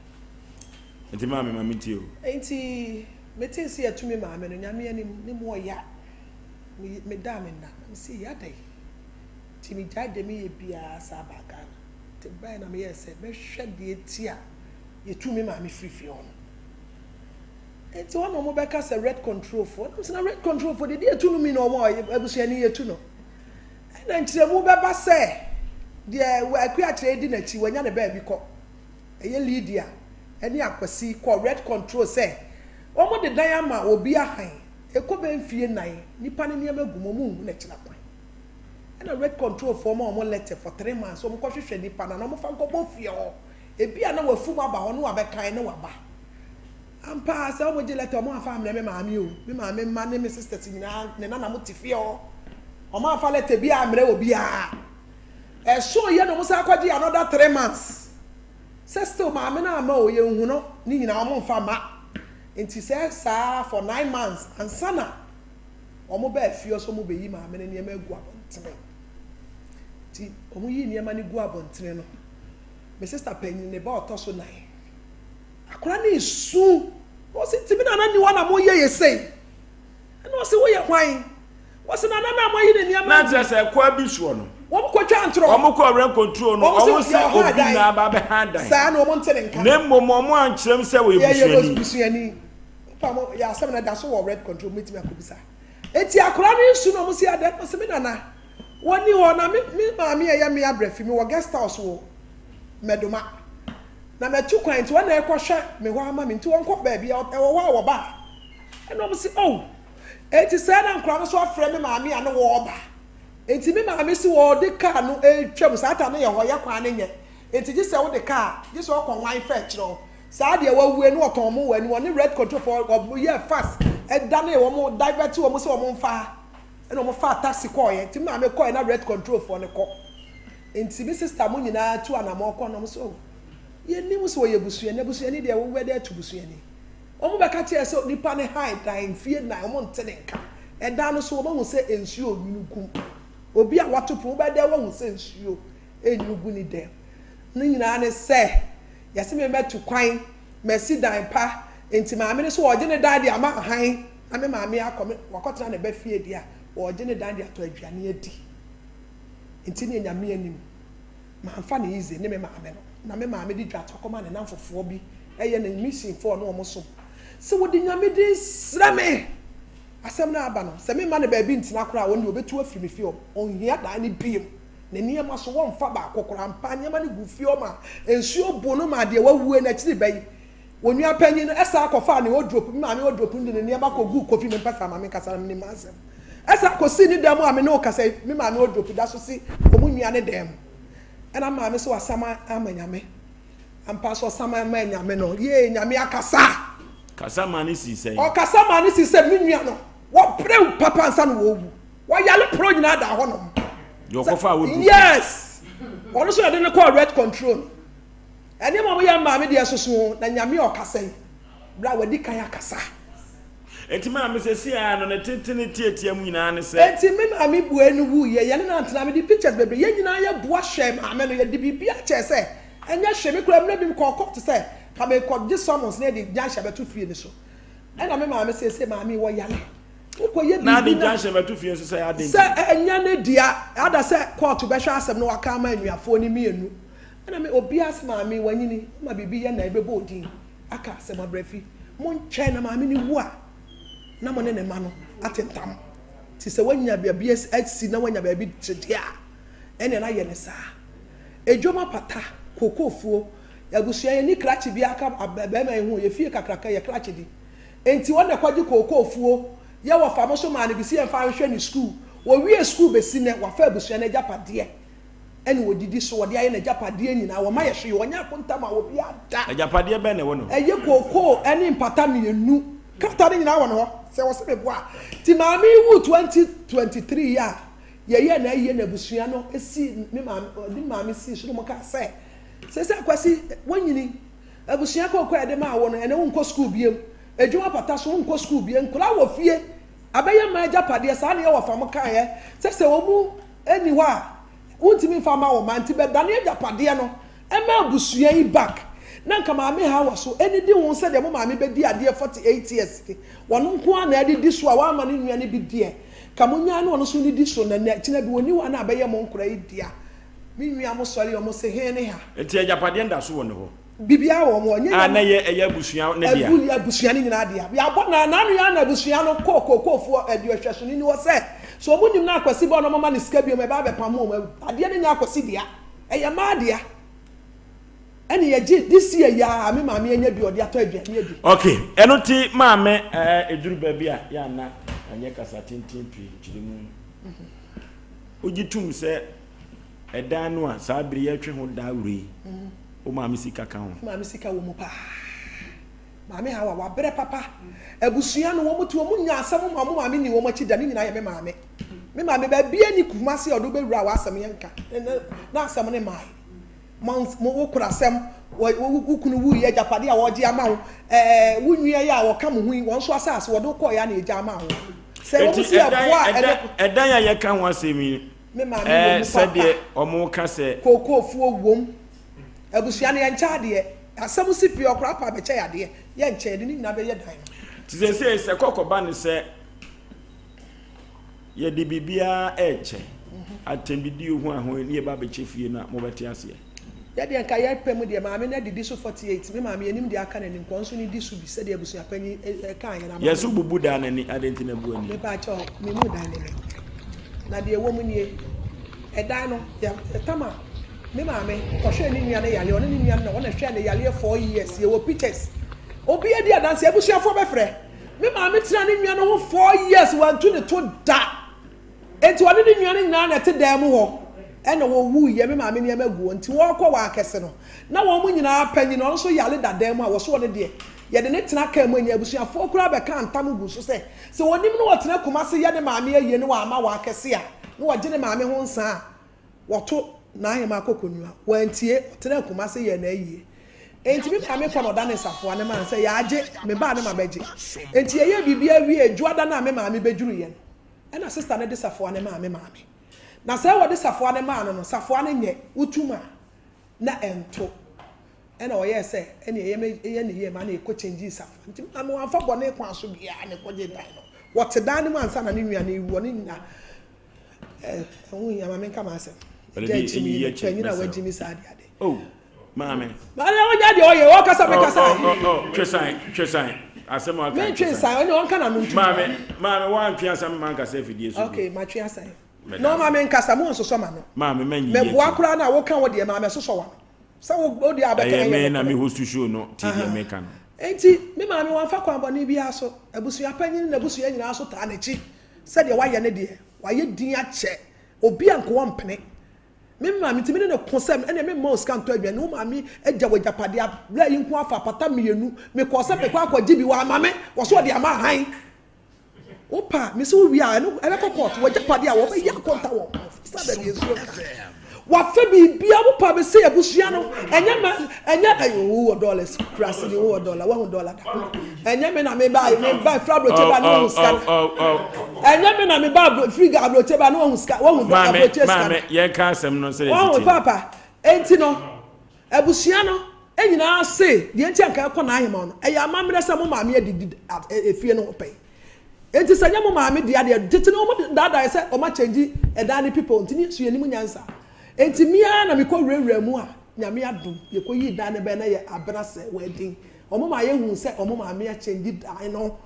Nti maame ma mentie o. Nti metee sɛ yɛatu me maame no, Nyame anim, ne mu ɔya. Me medaa me nna, na mese ei adɛn? Nti megyae deɛ meyɛ biara saa baa Ghana. Nti mebaeɛ na meyɛɛ sɛ mɛhwɛ deɛ nti a yɛtuu me maame firii fie hɔ no. Enti hɔ na wɔbɛka sɛ rent control foɔ. Nam sɛ na rent control foɔ deɛ deɛ etu no mi na wɔn a abusuani yɛtu no. Ɛna nkyerɛmu bɛba sɛ deɛ Akua Akyerɛ di n'akyi wanya ne baabi kɔ. Ɛyɛ Lydia ɛne Akwasi kɔ rent control sɛ wɔn de dan ama obi ahan ɛkɔ bɛ mfie nan nipa no nneɛma gu mu wɔn nhu n'akyira kwan. Ɛna rent control foɔ ma wɔn letter for 3 months wɔn kɔ hwehwɛ nipa no na wɔn fa nkɔbɔ fie hɔ. Ebi a na wafum aba hɔ na wabɛkan na waba. Ampa ara sɛ wɔgye lɛta a, wɔamfa ammrɛ me maame o. Me maame mma ne me sisters nyinaa, ne nana mo te fie hɔ. Wɔamfa lɛta biara ammrɛ obiara. Ɛsoo yɛ na wɔsan kɔgye another 3 months. Sɛ still maame no amma o, yɛnhu no, ne nyinaa wɔmfa mma. Nti sɛ saa for 9 months ansa na wɔbaa fie hɔ sɛ wɔbɛyi maame no nneɛma agu abɔntene. Nti wɔyii nneɛma no gu abɔntene no, me sister panyin, ne ba a ɔtɔ so nan, Akwadaa no resu. Na ɔse, nti me nana nni hɔ na moyɛ yɛ sei? Ɛna ɔse, woyɛ hwan? Wɔse, nana no a moayi ne nneɛma Na kyerɛ sɛ ɛkwan bi soɔ no. Wɔn kɔtwa ntorɔ. Wɔn kɔɔ rent control no, Wɔn wɔn se se yɛwɔ ha obi dan. na aba abɛha dan. Saa na wɔn nte ne nka. Na mmom wɔn ankyerɛ mu sɛ wɔyɛ Yɛyɛ busuani. busuani. Wopa mo, yɛ asɛm no ɛda so wɔ rent control, mobɛtumi akɔbisa. Enti akwadaa no resu na wɔn se adɛn? Ɔse, me nana, wɔnni hɔ na me me maame a ɛyɛ me abrɛfi, mewɔ guest house wɔ Mɛdoma. Na matu kwan nti wɔn na ɛkɔhwɛ me hɔ ama me nti wɔnkɔ baabi a ɛwɔ hɔ a wɔba a. Ɛna wɔn se oh enti sɛɛ na nkwadaa no so afrɛ me maame a ne wɔreba. Enti me maame se wɔde kaa no retwam saa ta no yɛ hɔ yɛ kwan no nyɛ enti gye sɛ wode kaa gye sɛ ɔkɔ nwan fa akyerɛ hɔ saa deɛ wawue no wɔtɔn mo wɔ anim ɔne red control foɔ wɔn yɛ fast ɛdane wɔn divert wɔn sɛ wɔn mfa ha ɛna wɔn faa taxi kɔɔyɛ nti me maame kɔɔyɛ na red control foɔ no kɔ. Nti me sister mo nyinaa tu anamɔn kɔ na ɔmo sɛ oh yɛnim sɛ ɔyɛ busuani, abusuani deɛ wo bɛdɛ atu busuani. Ɔmo bɛka kyerɛɛ sɛ nipa no han dan mfie nnan ɔmo nte ne nka. Ɛdan no so ɔmo ahu sɛ nsuo nwunu gu mu. Obi a wato pono wobɛdɛ wahu sɛ nsuo nwunu gu ne dɛm. Ne nyinaa ne sɛ yɛse me mɛtu kwan masi dan pa nti maame no so ɔgye ne dan de ama ahan na me maame akɔ me wakɔtena ne ba fie deɛ a ɔgye ne dan de atɔ aduane adi. Nti neɛ Nyame anim manfa no easy ne me maame no na me maame de dwatɔ kɔma ne namfofoɔ bi ɛyɛ ne mission foɔ ɔne wɔn som sɛ wɔde Nyame din srɛ me asɛm no aba no sɛ me mma no baabi ntena koraa a wɔn deɛ wɔbɛtu afiri me fie hɔ ɔnhia dan no biem ne nneɛma so wɔnfa baako koraa mpa nneɛma no gu fie hɔ ma nsuo bo no ma deɛ wawue no akyiri bɛyi Onua panyin no san kɔfaa ne wardrobe, me maame wardrobe no de ne nneɛma koguu Kofi, mempɛ saa, ma menkasa na minim m'asɛm. Ɛsan kosii ne dan mu a me ne wo kasa yi, me maame wardrobe da so si wɔn nua no dan mu. Ɛna me maame sɛ wasam ama Nyame. Ampa so ɔsaman maa Nyame no. Yee, Nyame akasa! Kasa maa no sii sɛn? Ɔkasa maa no sii sɛ, me nua no, wɔbrɛw papa ansa na wɔrewu. Wɔyare porɔ nyinaa daa hɔnom. Deɛ ɔkɔfaa wo duro. Yes! Ɔno nso yɛde no kɔɔ rent control no. Nneɛma a wɔyɛ maa me deɛ soso o, na Nyame a ɔkasa yi, berɛ a wadi kan akasa. Enti maame seesei ara no ne tenten ne tiatia mu nyinaa ne sɛ. Enti me maame buei no wuiɛ, yɛne no antena, mede pictures bebree, yɛn nyinaa yɛboa hwɛɛ maame no, yɛde biribiara kyɛɛ sɛ ɛnyɛ hwee, me koraa mmerɛ bi mekɔɔ court sɛ ka merekɔgye summons na yɛde injunction abɛto fie no so, ɛna me maame seesei maame yi wɔyare, wokɔyɛ Na ade biribi na. injunction bɛto fie nso sɛ adɛn nti? Sɛ ɛnyɛ ne dea, ada sɛ court bɛhwɛ asɛm no waka ama anuafoɔ no mmienu, ɛna me obiara sɛ maame yi wanyini, woma biribi yɛ na ɛbɛbɔ odin. aka asɛm abrɛ fi. Montwɛn na maame no wu a, na mo ne ne mma no atentam. Nti sɛ wanya baabi asi na wanya baabi te deɛ a, ɛnneɛ na yɛ no saa. Edwom apata, kookoofuo, abusua yɛnni krakye biara ka barima yi ho, yɛ fie kakraka yɛ krakye di. Nti ɔno na ɛkɔgye kookoofuo, yɛ wɔfa mo so maa no bi sɛ yɛmfa nhwɛ ne sukuu. Ɔwie sukuu bɛsi nnɛ, wafa abusua no agyapadeɛ. ɛna ɔdidi so, ɔde ayɛ n'agyapadeɛ nyinaa, wɔma yɛ hwee, ɔnyɛ akonta ma obiara da. Agyapadeɛ bɛn na ɛwɔ ne hɔ? Ɛyɛ kookoo ne mpata mmienu. Krataa no nyinaa wɔ ne hɔ, sɛ wɔse meboa a. Nti maame yi wuu 2023 yi a yɛyɛɛ n'ayie na abusua no sii me maame, ɔde me maame sii so na wɔkaa sɛ, seesei Akwasi, woanyini, abusua kookoo a yɛde maa wo no, ɛnnɛ wonkɔ sukuu biom, adwuma pata so, wonkɔ sukuu biom, nkwadaa wɔ fie, abɛyɛ mmaa agyapadeɛ, saa na yɛn wɔfa mo kaeɛ, sɛ sɛ wɔn nni hɔ a, wontumi mfa mma wo mma, nti bɛdane agyapadeɛ no ma abusua yi back. Na nka Maame Hawa so anidi ho sɛdeɛ mo maame bɛdi adeɛ 48 years ni, ɔno nko ara na adidi so a wamma ne nua no bi deɛ, nka monyaa ne ɔno nso nnidi so na nɛ kyena bi ɔnni hɔ a na abɛyɛ mo nkora yi dea. Me nua mo sɔre a ɔmo se he ne ha. Nti agyapadeɛ no da so wɔ ne hɔ? Biribiara wɔ wɔn hɔ. Ɛnyɛ A na ɛyɛ ɛyɛ abusua no dea. Abu abusua no nyinaa dea. Yɛabɔ na n'ano yɛ na abusua no kɔɔ kookoofoɔ aduɔhwɛsoni no hɔ sɛ, sɛ wɔn nim na Akwasi ba na wɔma no sika biom a, ɛbɛba abɛpamo wɔn. Adeɛ no nyɛ Akwasi dea. Ɛyɛ mmaa dea. Ɛne yɛgye this year yi ara me maame anya bi a ɔde atɔ aduane adi. Ok, ɛno nti maame ɛɛ ɛduru baabi a yɛ a na ɛnyɛ kasa tenten pii nkyerɛ mu. Wogye tom sɛ ɛdan no a saa bere yɛretwe ho dawuro yi, wo maame sika ka ho? Me maame sika wɔ mu paa. Maame Hawa, wabrɛ papa. Abusua no, wɔn te wɔn nya asɛm ma wɔn maame nni wɔn akyi da, ne nyinaa yɛ me maame. Me maame, baabi ani Kumasi a ɔde wobɛwura a w'asɛm yɛ nka, na asɛm ne maae. Mo, mo, wo korasɛm, wo, wo kunu wuiɛ, agyapadeɛ a wɔgye ama wo, ɛɛ, wo nua yi a wɔka mo ho yi, wɔn nso asase wɔde wo kɔeɛ a na yɛgya ama wo. Sɛ wɔn si ɛboa a ɛne. Ɛdan a yɛka ho asɛm yi, Me maame wɔ mu papa. Sɛdeɛ wɔka sɛ. Kookoofuo wom. Abusua no yɛnkyɛ adeɛ. Asɛm si pii ɔkoraa paa bɛkyɛ yɛ adeɛ. Yɛnkyɛ, yɛde ne nyinaa bɛyɛ dan no. Nti seesei sɛ kɔkɔ ba ne sɛ yɛde biribiara rekyɛ, atɛmdidie ho ahoɛ ne yɛba abɛkyɛ fie no a, mobɛte aseɛ? Yɛ deɛ nka yɛ pɛ mu deɛ maame no adidi so 48 me maame yɛnim deɛ aka n'anim kɔ nso ne di so bi sɛdeɛ abusuapanyin kaa yɛn ama Yɛ so bubu dan n'ani adɛn nti na bu ani? Mepa kyɛw me mu dan n'ani na deɛ ɛwɔ mu nie ɛdan no yɛ tam a me maame kɔhwɛɛ ne nua no yareɛ ɔne ne nua no na wɔn na hwɛɛ ne yareɛ 4 years yɛwɔ pictures obi adi adanse abusuafoɔ bɛfrɛ me maame tena ne nua no ho 4 years wantu ne to da. Enti ɔne ne nua no nyinaa na ɛte dan mu hɔ ɛna wɔwuiɛ, me maame nneɛma gu hɔ nti wɔrekɔ wɔ akɛse no na wɔn nyinaa panyin ɔno nso yare da dan mu a wɔso ɔno deɛ yɛde no tena kaa mu anya abusuafoɔ koraa bɛkaa ntam gu so sɛ sɛ wɔnim no wɔtena Kumase yɛ ne maame ayie ne wɔama wɔ akɛse a na wɔgye ne maame ho nsa a wɔto n'ahemaa kɔkɔnua wɔantie ɔtenaa Kumase yɛɛ n'ayie enti me maame kɔ na ɔda ne safoa ne maa no sɛ yɛagye me baa ne ma bɛgye enti yɛyɛɛ biribiara wie dwoada no a me maame bɛdwuruiɛ no Ɛna sister no de safoa no maa me maame. Na sɛ wɔde safoa no maa no no, safoa no nyɛ, wotum a, na ɛnto. Ɛna ɔyɛɛ sɛ ɛne ɛyɛ me yɛ ne yie ma na yɛkɔ kyɛngyii safoa. Nti me maame wamfa bɔne kwan so biara na ɛkɔgyee dan no. Wɔte dan no mu ansa na ne nua no rewu. Ɔne nyina ɛ ɛho hia ma menka m'asɛm. Gya akyimi no, panyin a wagyimi saa de ade. Oh. Maame. Maame ɔnyɛ deɛ ɔyɛ ɔkasa mi kasa. Ɔ ɔ ɔ twe san twe san asɛm a ɔka. Mi ntwe san ɔnyɛ ɔnka na no ntu. Maame maame wa ntwe asɛm ma nkasa afidie so. Okay ma twe asan. Na ɔma mi nkasa mo nsosɔ ma no. Maame mɛ nyi yɛ ti. Mɛ boa koraa na woka wo deɛ maame sosɔ wa no. Sɛ wo wo deɛ abɛka ɛyɛ me na mi host show no ti deɛ mi ka no. Enti me maame wanfa kwan bɔne biara so abusua panyin na abusua nyinaa so taa n'akyi sɛdeɛ wayɛ ne deɛ wayɛ din akyɛ obi a nkoa mpene. Me maame nti me ne no ko sɛ ɛnneɛ memma wo sika ntɔ aduane, wo maame agya w'agyapadeɛ aberɛ yi nko afa apata mmienu, mekɔɔ sɛ mekɔ akɔgye bi wamma me, wɔ so ɔde ama han. Wopa me sɛ wowie a ɛno ɛbɛkɔ court, w'agyapadeɛ a wɔbɛyɛ akonta wɔ ho, sɛ baabi nsuo nka. Wafa biribia wopa me sɛ abusua no ɛnyɛ ma ɛnyɛ ɛyɛ wowɔ dollars kurase ni wowɔ dollar wahu dollar da ɛnyɛ me na me ba me ba fira aburokye ba ne wahu sika ɛnyɛ me na me ba firi aburokye ba ne wahu sika wahu aburokye sika maame yɛn ka asɛm no sɛ wahu papa enti no abusua no nyinaa se deɛ nti anka ɛkɔ n'ahema no ɛyɛ amammerɛ sɛ mo maame adidi efie no ho pɛn Enti sɛ ɛnyɛ mo maame dea deɛ, tete no wɔn daadaa yɛ sɛ wɔn akyɛngyi ɛdan ne people nti ne yɛsu yɛnim nyansa. Enti me ara na mekɔ wurawura mu a Nyame adom yɛkɔ yii dan no bɛn na yɛ abena sɛ wedding. Wɔn maa yɛhuu sɛ wɔn maame akyɛngyi dan no.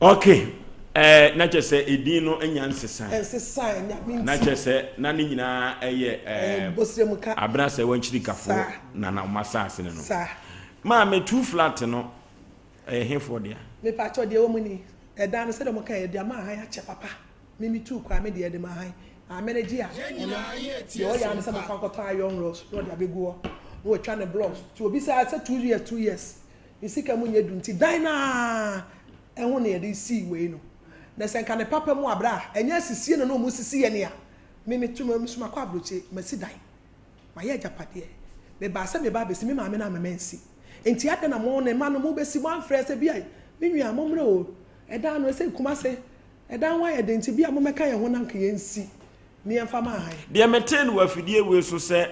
Ok, eh, na kyerɛ sɛ edin no nya nsesae. Ɛnsesae, Nyame nti. Na kyerɛ sɛ na ne nyinaa ɛyɛ eh, Bosremka. Abena sɛ wankyirikafoɔ Saa. na na wɔn asaase no no. Saa. Maame, two flat no, Ɛyɛ hefoɔ dea? Mepakyɛw deɛ ɛwɔ mu ni, ɛdan no sɛdeɛ wɔn kaeɛ yɛde ama ahan akyɛ papa, me me tuu kwan me deɛ yɛde ma ahan, maame no gye a ɔno deɛ ɔyɛ ara ne sɛ mofa nkɔtɔ iron rods na ɔde abɛgu hɔ na watwa ne blocks nti obisaa sɛ 2 years 2 years ne sika mu nyɛ du nti dan no ara ɛho na yɛde sii wei no na sɛ nka ne papa mu abrɛ a ɛnyɛ asisie na na wɔn sisi yɛ nea me me tu me nso makɔ aburokye masi dan. Mayɛ agyapadeɛ. Mebaa sɛ meba abɛsi, me maame no amma mansi. Enti adɛn na mo, ne mma no, mobɛsi? Moamfrɛ sɛ bi a, me nua, mommrɛ o, ɛdan no, ɛsɛ Kumase, ɛdan ho ayɛ den nti bi a mommɛka yɛn ho na anka yɛnsi na yɛmfa ma ahan. Deɛ metee no wɔ afidie wei so sɛ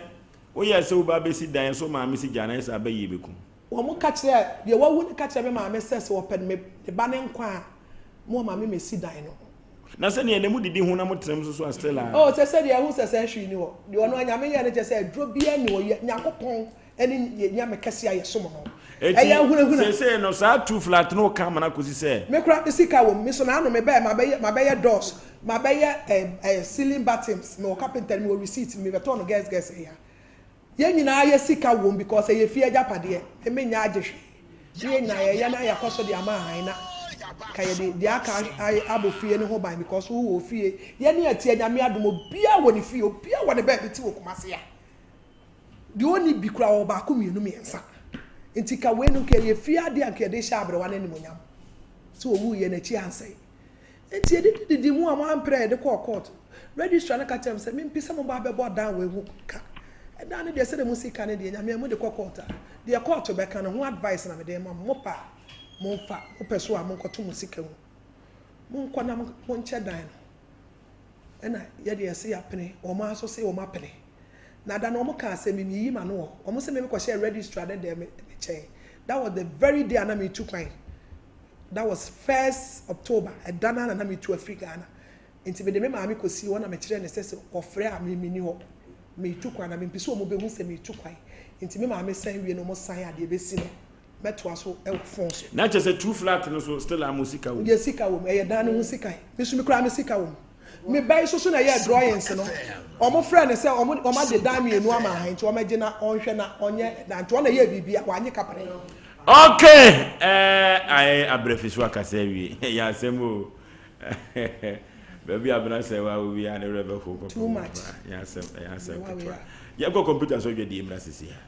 woyɛɛ sɛ woba abɛsi dan so maame si gya na ayɛ sɛ aba yie bɛku. Wɔn ka kyerɛɛ, deɛ wawu no ka kyerɛɛ me maame sɛ sɛ ɔpɛ ne ba no nkwa a, mo maame mmɛsi dan no. Na sɛdeɛ na modidi ho na motena mu nso so a still a. Oh sɛ sɛdeɛ ɛho sɛ sɛ hwee ni hɔ deɛ ɔno anyame yɛ no kyɛ sɛ aduro biara ni hɔ yɛ Nyankopɔn ɛne yɛ Nyame kɛse a yɛsom no ɛyɛ ahunahuna. Eti seesei no saa two flat no woka amana kɔsi sɛ. Me koraa me sika wɔ mu me so naano me baɛ mabɛyɛ mabɛyɛ doors mabɛyɛ ɛɛ ɛɛ ceiling buttons mewɔ carpenter no mewɔ receipt no mebɛtɔɔ no gɛs gɛs ɛya. Yɛn nyinaa yɛ sika wom because ɛyɛ fie agyapadeɛ, me me nyɛ agye hwee. Ne yɛn nyinaa yɛyɛ na yɛakɔ so de ama ahan na ka yɛde deɛ aka abɔ fie no ho ban because wo wɔ fie. Yɛne atia Nyame adom obiara wɔ ne fie, obiara wɔ ne baabi te wɔ Kumasi a. Deɛ ɔnni bi koraa ɔwɔ baako mmienu mmiɛnsa. Nti ka wei no nka ɛyɛ fie adeɛ a nka yɛde hyɛ aberewa no animuonyam sɛ ɔwuiɛ n'akyi ansɛe. Enti yɛdidi didii mu a wɔampere a yɛde kɔɔ kɔɔto. Registrar no ka kyerɛɛ me sɛ mempɛ sɛ moba abɛbɔ dan wei ho ka. Ɛdan no deɛ sɛdeɛ mosi ka no deɛ Nyame a mode kɔ kɔɔto a, deɛ kɔɔto bɛka no ho advice na mede rema mo. Mopɛ a momfa, mopɛ so a monkɔto mo sika ngu. Monkɔ na monkyɛ dan no. Ɛna yɛdeɛ yɛse yɛapene, wɔn ara nso se wɔn apene. Na da no wɔkaa asɛm bi, meyiyi m'ano wɔ hɔ. Wɔn se me mekɔhyɛɛ registrar no dan mu kyɛn. That was the very day a na meretu kwan. That was first October, ɛda no ara na na meretu afiri Ghana. Nti mede me maame kɔsii hɔ na mekyerɛɛ no sɛ sɛ ɔfrɛ a me menni hɔ. Meretu kwan na mempɛ sɛ wɔbɛhu sɛ meretu kwan. Nti me maame san wie no wɔsan a deɛ ɛbɛsi no mɛtoa so wɔ phone so. Na kyerɛ sɛ two flat no so still a mo sika wɔ mu? Yɛ sika wɔ mu, ɛyɛ dan no ho sika. Me nso me koraa me sika wɔ mu. Me ba yi nso so na ɛyɛɛ drawings no. Wɔfrɛɛ no sɛ wɔn wɔn ade dan mmienu ama ha nti wɔmmɛgye na ɔnhwɛ na ɔnyɛ dan nti ɔno na ɛyɛɛ biribi a wannye kaprɛ. Ok eh ae abrɛfi so akasa awie ɛyɛ asɛm o baabi abena sɛ wa wo biara ne werɛ bɛho papa Too much. ɛyɛ asɛm ɛyɛ asɛm ketewa yɛnkɔ kɔmputa so dwadie mmra sisi ha.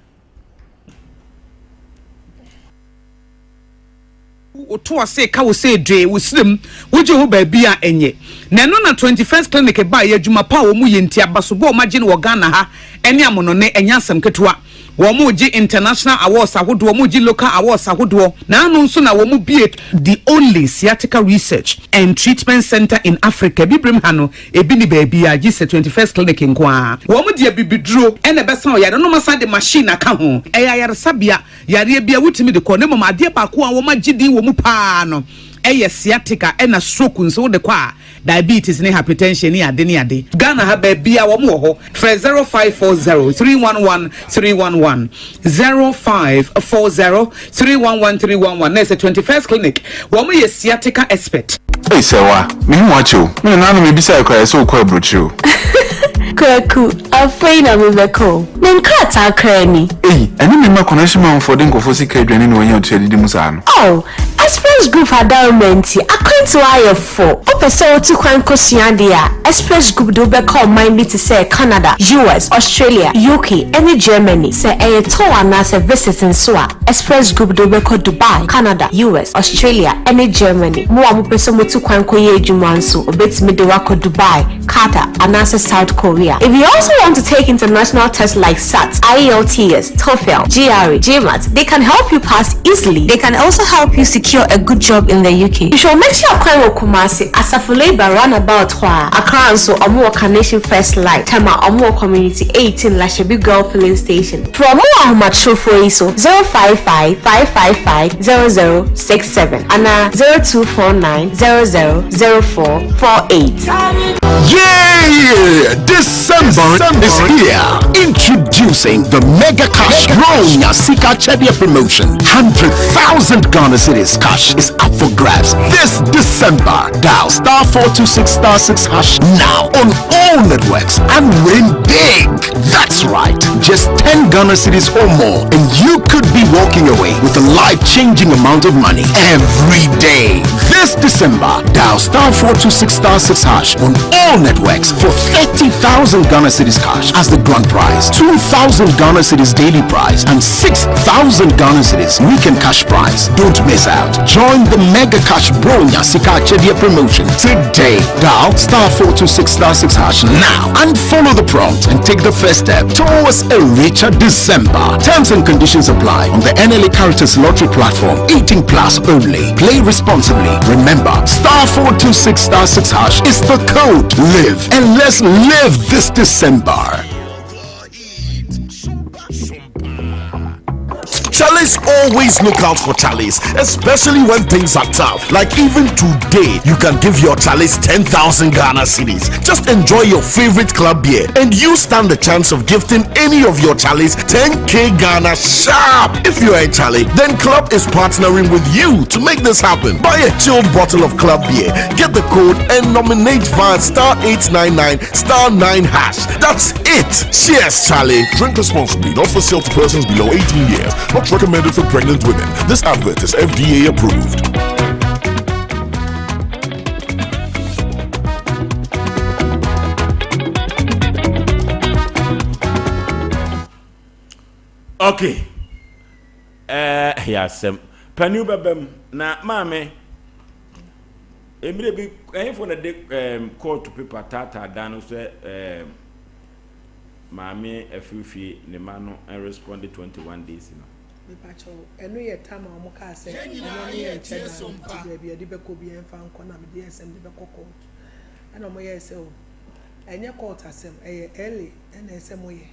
Woto ase ka wo sɛ dwee wo serem, wogye ho baabi a ɛnyɛ. Na ɛno na 21st Clinic baeɛ, adwuma pa a wɔn yɛ nti, abasobɔ a wɔagye no wɔ Ghana ha ne amonɔne, ɛnyɛ asɛm ketewa. Wɔregye international awards ahodoɔ, wɔregye local awards ahodoɔ, na ano nso na wɔbue the only sciatica research and treatment centre in Africa, Abibirem ha no, ebi nni baabiara gye sɛ 21st Clinic nko ara. Wɔde abibiduro na ɛbɛsa ɔyare no na wɔasan de machine aka ho. Ɛyɛ ayaresabea Yareɛ biara wotumi de kɔ na mmom adeɛ baako a wɔagye din wɔ mu pa ara no yɛ sciatica ɛna stroke nso wode kɔ a diabetes ne hypertension ne ade ne ade. Ghana ha baabiara wɔn wɔ hɔ frɛ 0540 311 311 0540 311 311 na ɛsɛ 21st clinic wɔn yɛ sciatica expert. Ei Sɛwa, mehu wo akyɛ o. Me nana no mebisae koraa ɛsɛ wokɔ aburokyire o. Kwaku, afei na mebɛkɔ o. Me nkrataa koraa ni. Ei, ɛne me mma connection man foɔ de nkurɔfoɔ sika adwane na wanya ɔtiri adidi mu saa no. Oh, Express Group adaworoma nti, akwantu ayɛ fo. Wopɛ sɛ wotu kwan kosua ade a, Express Group de wo bɛkɔ ɔman bi te sɛ Canada, US, Australia, UK, ne Germany. Sɛ ɛyɛ tour anaasɛ visit nso a, Express Group de wo bɛkɔ Dubai, Canada, US, Australia, ne Germany. Mo a mopɛ sɛ motu kwan kɔyɛ adwuma nso, wɔbɛtumi de wo akɔ Dubai, Qatar, anaasɛ South Korea. If you also want to take international tests like SAT, IELTS, TOEFL, GRE, GMAT, they can help you pass easily. They can also help you secure a good job in the UK. Hwehwɛ wɔn akyi akwan wɔ Kumasi, Asafo Labour roundabout hɔ a. Accra nso, wɔn wɔ Carnation First Light, Tema, wɔn wɔ Community 18 Lashibi Girl Filling Station. Frɛ wɔn wɔ ahomatrofoɔ yi so, 055 555 0067 anaa 0249 00 0448. Yeah! December is here. Introducing the Mega Cash Bronya Sika Akyɛdeɛ promotion. 100,000 Ghana cedis cash is up for grabs this December. Dial star 426 star 6 hash now on all networks and win big. That's right. Just 10 Ghana cedis or more and you could be walking away with a life-changing amount of money every day. This December, dial star 426 star 6 hash on all networks for 30,000 Ghana cedis cash as the grand prize, 2,000 Ghana cedis daily prize, and 6,000 Ghana cedis weekend cash prize. Don't miss out. Join the Mega Cash Bronya Sika Akyɛdeɛ promotion today. Dial star 426 star 6 hash now and follow the prompt and take the first step towards a richer December. Terms and conditions apply on the NLA Caritas Lottery platform. 18 plus only. Play responsibly. Remember, star 426 star 6 hash is the code. Live and let's live this December. Charlies always look out for Charlies, especially when things are tough. Like even today, you can give your Charlies 10,000 Ghana cedis. Just enjoy your favorite club beer and you stand the chance of gifting any of your Charlies 10k Ghana sharp. If you are a Charlie, then Club is partnering with you to make this happen. Buy a chilled bottle of Club beer, get the code and nominate via star 899 star 9 hash. That's it. Cheers, Charlie. Drink responsibly, not for sale to persons below 18 years. Not recommended for pregnant women. This advert is FDA approved. Okay. Eh, yɛ asɛm. Panin bɛba mu na maame mmerɛ bi ɛhefo na de ɛɛm kɔɔto pepa taataa dan no sɛ ɛɛm maame afirifie ne ma no respond 21 days no. Mepakyɛw, ɛno yɛ tam a wɔn kaa sɛ ɛno ne yɛ nkyɛ dan no nti baabi a yɛde bɛkɔ biara yɛmfa nkɔ na mede yɛɛ sɛ mede bɛkɔ court ɛna wɔn yɛɛ sɛ o ɛnyɛ court asɛm ɛyɛ LA ɛna ɛsɛ moyɛ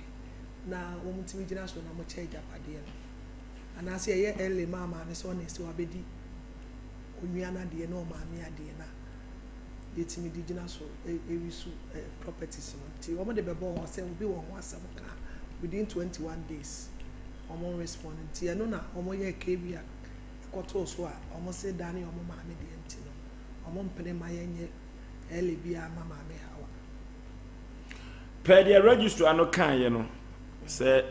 na wɔn tumi gyina so na wɔkyɛ agyapadeɛ no anaasɛ yɛyɛ LA maa maame sɛ ɔna ɛsɛ wabɛdi onua no adeɛ ne ɔmaame adeɛ na yɛtumi de gyina so resu properties no nti wɔn de bɛbɔ hɔ sɛ obi wɔ ho asɛm ka within 21 days wɔn respond nti ɛno na wɔn yɛ KB a ɛkɔtoo so a wɔn se dane wɔn maame deɛ nti no wɔn mpene ma yɛnyɛ ɛle biara ma maame Hawa. Pɛ deɛ registrar no kaeɛ no sɛ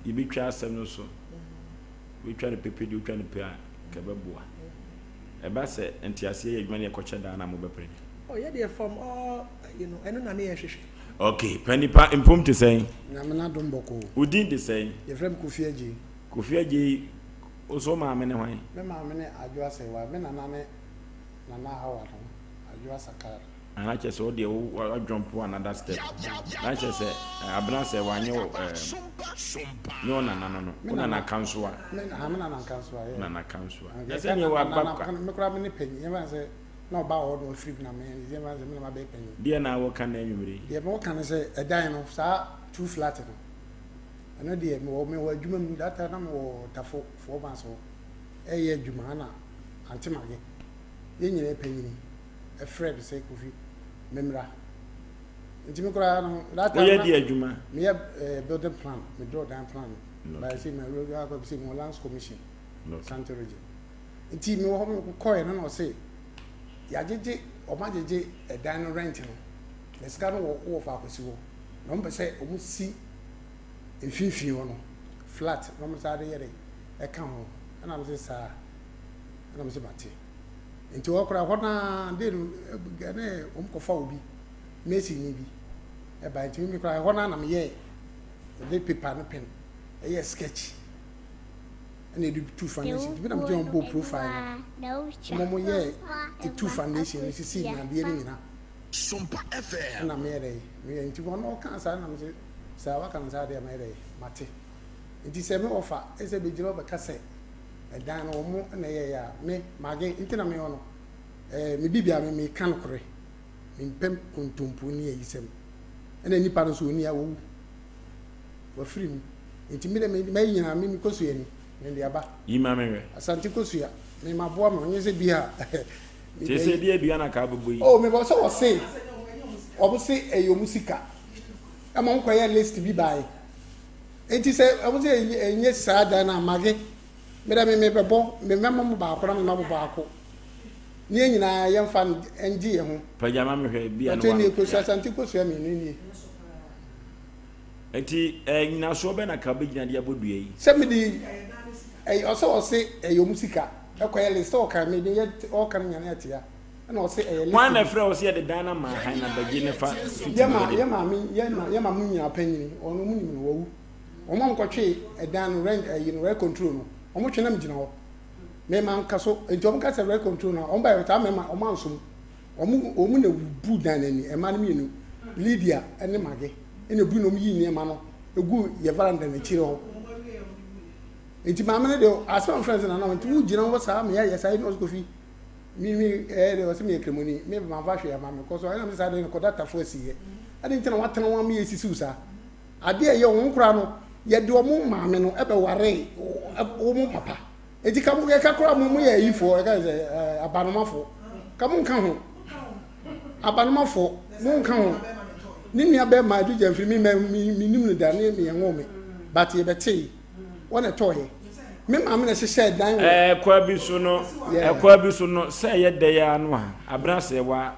yɛbɛtwa asɛm no so wotwa no pepe deɛ wotwa no pe a nka ɛbɛboa. Ɛba sɛ nteaseɛ yɛ adwuma ne yɛkɔkyɛ daa na mobɛpere. Oh yɛ deɛ from all you know ɛno na ne yɛ hwehwɛ. Ok pɛ nipa mpom te sɛn? Nyame n'adom bɔkɔɔ. Wo din de sɛn? Yɛfrɛ me Kofi Adjei. Kofi Adjei, wo nso wo maame ne hwan? Me maame ne Adwoa Sɛwaa, me nana ne Nana Hawa no, Adwoa Sakar. Ah na kyerɛ sɛ wo deɛ wo wa jump another step. Na kyerɛ sɛ eh, Abena sɛ wanyɛ wo eh, nyɛ wo nana no no, wo nana Kansoa. Me ha me nana Kansoa, yeah. Nana Kansoa. Na sɛ neɛ waba kwa. Me koraa me ne panyin, yɛmfa no sɛ na ɔba wɔ hɔ na wafiri mu na me yɛmfa no sɛ me na mabɛyɛ panyin. Deɛ na wɔka no anwummere yi? Deɛ mewɔ ka ne sɛ ɛdan no saa two flat no ɛno deɛ mewɔ mewɔ adwuma mu that time na mewɔ Tafo four months hɔ ɛyɛ adwuma ɛna Ante Mage yɛn nyinaa panyini ɛfrɛ me sɛ Kofi memmra nti me koraa no that time woyɛ deɛ adwuma meyɛ eh, building plan me draw dan plan no okay. by sɛ me akɔ sɛ mewɔ lands commission okay. Sante region nti mewɔ hɔ mekɔɛ no na ɔse yɛagyegye ɔma gyegye ɛdan no rent no na sika no wɔ wɔ faako si hɔ na ɔmo pɛ sɛ ɔmo si mfimfini hɔ no flat na ɔmo saa de yɛ de ɛka ho ɛna mo sɛ saa. Ɛna mese mate. Nti hɔ koraa hɔ no ara day no ɛne wɔn kɔfa obi mason ni bi ɛba nti me koraa ɛhɔ no ara na meyɛɛ mede paper ne pen ɛyɛ sketch ɛna ɛde tu foundation nti me na megye wɔn bɔɔ profile no wɔn wɔn yɛɛ ɛtu foundation no sisi nnadeɛ no nyina ɛna meyɛ dɛ meyɛ nti wɔn ɔka saa na mese saa waka no saa deɛ meyɛ dɛ mate nti sɛ me wɔfa ɛsɛ bɛgyina ɔbɛka sɛ ɛdan no wɔn na ɛyɛeɛ a, me, Mage, nti na meyɔ no. Ɛɛ, me biribiara me, meka nokorɛ. Mempɛ kontompo ne ayisɛm. Ɛna nipa no nso ɔnni a, wawu. Wafiri mu. Nti me deɛ, me, mayi nyinaa, me, me kosua ni. Mede aba. Yi ma me hwɛ. Asante kosua. Me, maboa me ho, nyɛ sɛ bi a, me Kyerɛ sɛ ebi adua na ka abobɔ yi. Oh, mebɔ sɛ wɔse, wɔn se ɛyɛ wɔn sika. Ɛma wɔn kɔyɛ list bi baeɛ. Enti sɛ wɔn sɛ ɛnyɛ saa dan no a, mage, me dɛ me mebɛbɔ, me mɛma mo baako na me ma mo baako. Ne yɛn nyinaa yɛmfa ngye yɛn ho. Pagya ma me hwɛ bi a na Bàtɛ nie wa. kosua Asante kosua mmienu nie. Enti eh, nyinasoɔ bɛn na ka wobɛgyina de abɔ dua yi? Sɛ mede ɛyɛ ɔsɛ ɔse ɛyɛ ɔmo sika ɛkɔyɛ list sɛ ɔka me meyɛ ɔka no nyane atia ɛna ɔse ɛyɛ list Hwan na bi. ɛfrɛ wo sɛ yɛde dan no ama han na bɛgye ne fa fiti Yɛ mu ma bɛde? yɛ maame yɛ ma yɛ maame nyinaa panyini ɔno ɔmo nim no wawu wɔn a wɔkɔtwe ɛdan no rent ɛyi no rent control no wɔn twe na me gyina hɔ me ma nka so nti wɔn ka sɛ rent control no a wɔn ba yɛ saa mɛma wɔn ansom wɔn wɔn na bu dan n'ani ɛma no mmienu Lydia ɛne Mage ɛna ebu na wɔn yi nneɛma no egu yɛ veranda n'akyire hɔ nti maame no deɛ asɛm afɛn sɛ nana nti wo gyina hɔ saa meyɛ yɛ saa yi na ɔsɛ kofi. Me me ɛyɛ dɛ ɔsɛ meyɛ kramoni me manfa hwee ama me kɔ so ɛna me saa de no kɔda tafo asi yɛ ɛde nti na watena wɔn ama yɛsisiw saa adeɛ ɛyɛ wɔn koraa no yɛde wɔn maame no ɛbɛware wɔn papa eti ka mo yɛka koraa mo mo yɛ ayifoɔ ɛka sɛ ɛɛ abanomafoɔ ka mo nka ho abanomafoɔ mo nka ho ne nua bɛrima adwigya mfiri mi mɛ mi mi nim no da ne mi yɛn wɔ me but yɛbɛtee. Wɔn na ɛtɔɔ yɛ. Me maame na ɛhyehyɛɛ dan wɔ. Ɛkwa bi so no, ɛkwa bi so no, sɛ ɛyɛ dɛ ya no a, abena sɛ wa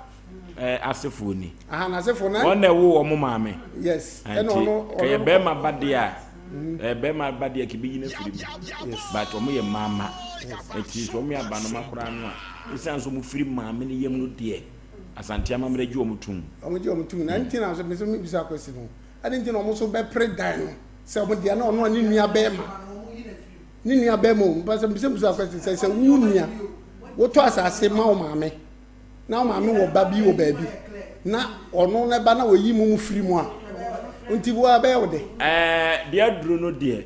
ɛɛ asefoɔ ni. Aha n'asefoɔ na. Wɔn na ɛwo wɔn maame. Yes. Ɛna ɔno. Kɛyɛ bɛrima ba deɛ a, ɛɛ bɛrima ba deɛ kebe yi na firi mu. Yes. But wɔn yɛ mmaama. Eti sɛ wɔn yɛ abanoma koraa no a, esan so wɔn firi maame ne yam no deɛ, Asante amammerɛ gye wɔn tum. Wɔn gye wɔn tum na nti na nso mi nso mi bisa kwesi no, ɛdi nti na wɔn nso bɛpere dan no. Sɛ ɔmo deɛ na ɔno a ne nua bɛɛma ne nua bɛɛma o mpɛ sɛ mbisa mbisa kwɛsi sɛ sɛ wo nua wotɔ asase ma wo maame na wo maame wɔ ba bi wɔ baabi na ɔno ne ba na wɔyi mu mu firi mu a nti wo abɛyɛ wo dɛ. Ɛɛ deɛ aduro no deɛ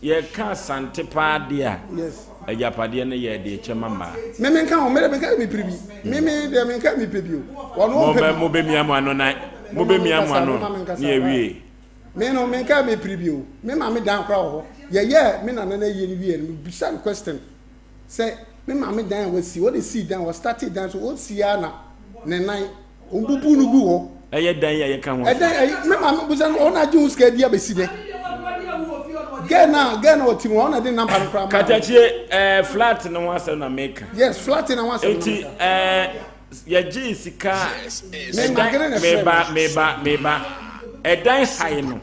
yɛka asante paa deɛ a yes agyapadeɛ no yɛ deɛ kyɛ ma mmaa. Me me nka ho me de me nka me piri bi me me deɛ me nka me pɛ bi o ɔno ɔmpɛ bi. Mo bɛ mia mo ano na mo bɛ mia mo ano ne yɛ wie. Me no menkaa mepere bio. Me maame dan koraa wɔ hɔ. Yɛyɛɛ me nana no ayie no wieɛ no, mebisa no question sɛ me maame dan a wasi, ɔde sii dan, ɔstartee dan so, ɔsii ara na ne nan, ɔbubuu no guu hɔ. Ɛyɛ dan yi a yɛka ho asɛm. Ɛdan ɛyi, me maame bisa no, ɔno agye ho sika di abɛsi dɛ. Girl no a, girl no a ɔte mu, ɔno na de number no koraa maa me. Katakyie, ɛɛ flat no ho asɛm na meka. Yes, flat no ho asɛm na meka. Eti ɛɛ. Yɛgyee sika ɛdan meba meba meba ɛdan hae no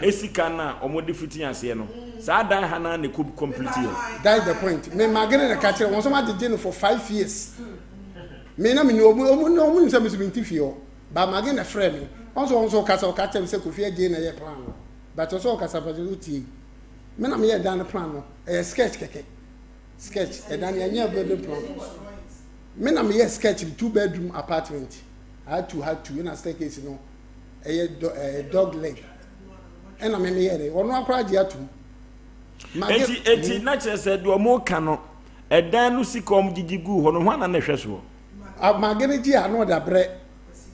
esika no a wɔde fiti aseɛ no saa dan ha no na ɛkɔ complete yɛ. That is the point. Me magene na ka kyerɛ wɔn sɛ wɔn agyegye no for five years. Me na me ni wɔn wɔn wɔn nim sɛ me so me nti fie hɔ. Ba magene na frɛ me. Wɔn so wɔn so ɔkasa ɔka kyerɛ me sɛ Kofi Adjei na ɛyɛ plan no. But ɔsɛ ɔkasa pɛ sɛ ɔtie. Me na me yɛ dan no plan no. Ɛyɛ sketch kɛkɛ. Sketch ɛdan no yɛnyɛ building plan. Me na meyɛɛ sketch no two bedroom apartment ha two ha two ɛna staircase no ɛyɛ do ɛɛ dog leg ɛna me meyɛɛ dɛ ɔno akora agye atum. Eti eti na kyerɛ sɛ deɛ ɔmo ka no ɛdan no sika ɔmo gyigyi guu hɔ no hwan na na ɛhwɛ soɔ. Mage no gye a na ɔde abrɛ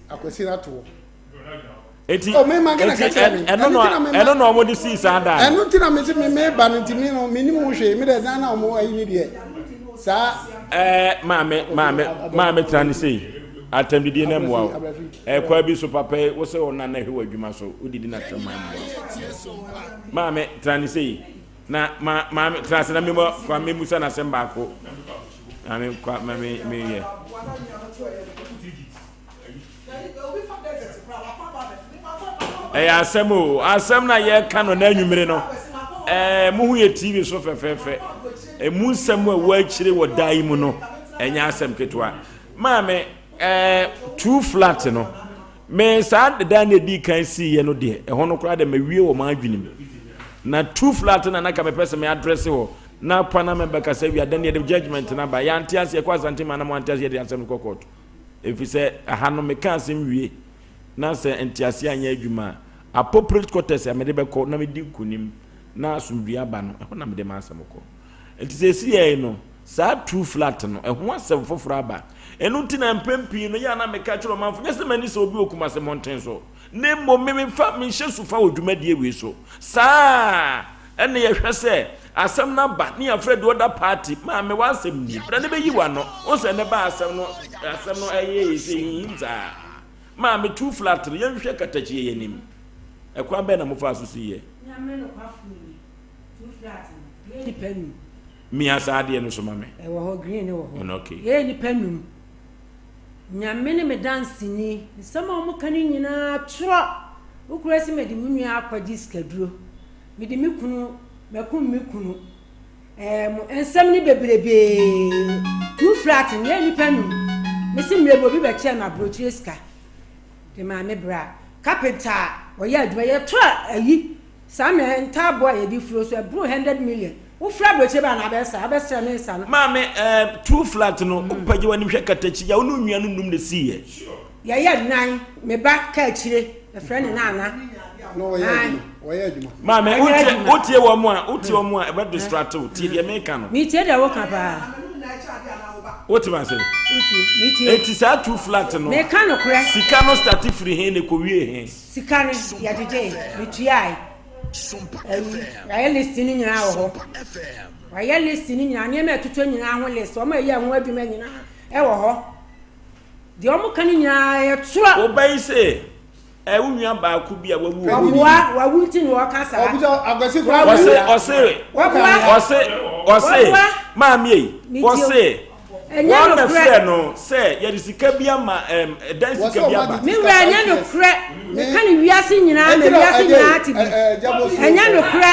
akwasi no ato hɔ. Eti Oh, me ma eti ka kyerɛ me. ɛno na ɛno na wɔn de sii saa dan. Ɛno nti na me se me me ba no nti me no me nim ho hwee me dɛ dan na wɔn ayi ne deɛ saa. Ɛɛ maame maame maame tena ne sei atɛmdidie na mmoa wo ɛkwa bi so papa yi wosɛ wɔn na na ɛhwɛ wɔ adwuma so wodidi na tɛm mmoa maame tena ne sei na ma maame tena ase na mmemme kwa mmemusa na asɛm baako maame kwa maame meyɛ. Ɛyɛ asɛm o, asɛm na yɛreka no n'anwummere no. Ɛɛ, mo ho yɛ TV so fɛfɛɛfɛ. Emu nsɛm a ɛwɔ akyire wɔ da yi mu no, ɛnyɛ asɛm ketewa. Maame, ɛɛ, two flat no, me saa dan na edi kan siiɛ no deɛ, ɛhɔ no koraa deɛ mawie wɔ m'adwene mu. Na two flat na naka mepɛ sɛ me address hɔ. Na pa na mɛbɛkasa wie adan yɛde judgement no aba. Yɛante aseɛ kɔ Asante ma na mo ante aseɛ yɛde asɛm no kɔ court. Ɛfiri sɛ ɛha no meka asɛm wie na sɛ nteaseɛ anyɛ adwuma a, appropriate quarters a mede bɛkɔ na medi nkonim na asomdwie aba no, ɛhɔ na mede m'asɛm kɔ. Nti seesei no, saa two flat no, ɛho asɛm foforɔ aba. Ɛno nti na mpɛn pii no, yɛ a na meka kyerɛ ɔmanfo, nyɛ sɛ m'ani sɛ obi wɔ Kumasi mmɔnten so, na mmom me memfa menhyɛ su fa wɔ dwumadie wei so. Saa ɛna yɛhwɛ sɛ asɛm no aba ne yɛafrɛ the other party, maame w'asɛm nie, bra ne bɛyi w'ano. Wo sɛ ne ba asɛm no, asɛm no ɛyɛ yɛ sɛ hinhim saa. Maame two flat no, yɛnhwɛ katakyie yɛn anim. Ɛkwan bɛn na mofaa so siiɛ? Nyame nokwafo ni, two flat no, yɛyɛ nnipa num. Mia saa adeɛ no so ma me. Ɛwɔ hɔ, green no wɔ hɔ. Mm, okay. Yɛyɛ nnipa num. Nyame ne me danseni, nsɛm a wɔka no nyinaa torɔ. Wo kura si mede wo nua akɔgye sikaduro. Mede me kunu, makum me kunu. Ɛɛ mo nsɛm no bebrebee. Two flat no, yɛyɛ nnipa num. Mese mmerɛ bi obi bɛkyɛɛ me aburokyire sika. De maa me bra carpenter a ɔyɛ adwuma yɛtɔ ayi saa mɛ ntaabo a yɛde furo so ɛboro hundred million wofura aburokyire ba na abɛsa abɛsrɛ ne nsa no. Maame ɛɛ two flat no mm. wopagye w'anim hwɛ katakyi ya wo ne onua no num na sii yɛ. Yɛyɛ nnan me ba ka akyire ɛfrɛ ne nana. Maame wotie wotie wɔn mu a wotie wɔn mu a ɛbɛ distract wo tie deɛ meka no. Metie deɛ woka paa. Wote ma se. Eti saa two flat no. Meka nokorɛ. Sika no start firi he na ekowie he. Sika no yɛgyegye metuae. Ayi yɛayɛ list no nyinaa wɔ hɔ. Wɔayɛ list no nyinaa nneɛma ɛtotɔ nyinaa ho list wɔn a ɛyɛ ho adwuma nyinaa ɛwɔ hɔ. Deɛ wɔn ka no nyinaa yɛ torɔ. Wo ba yi se Ɛ wo nua baako bi a wawu wɔ hɔ. Ɔboa, wawu nti na ɔka saa. Ɔse, ɔse, ɔse, ɔse, maame ei, ɔse, wɔn na frɛ no sɛ yɛde sika bi ama ɛm, ɛdan sika bi aba. Me wura ɛnyɛ nokorɛ, meka ne wiase nyinaa ma wiase nyinaa te bi. Ɛnyɛ nokorɛ,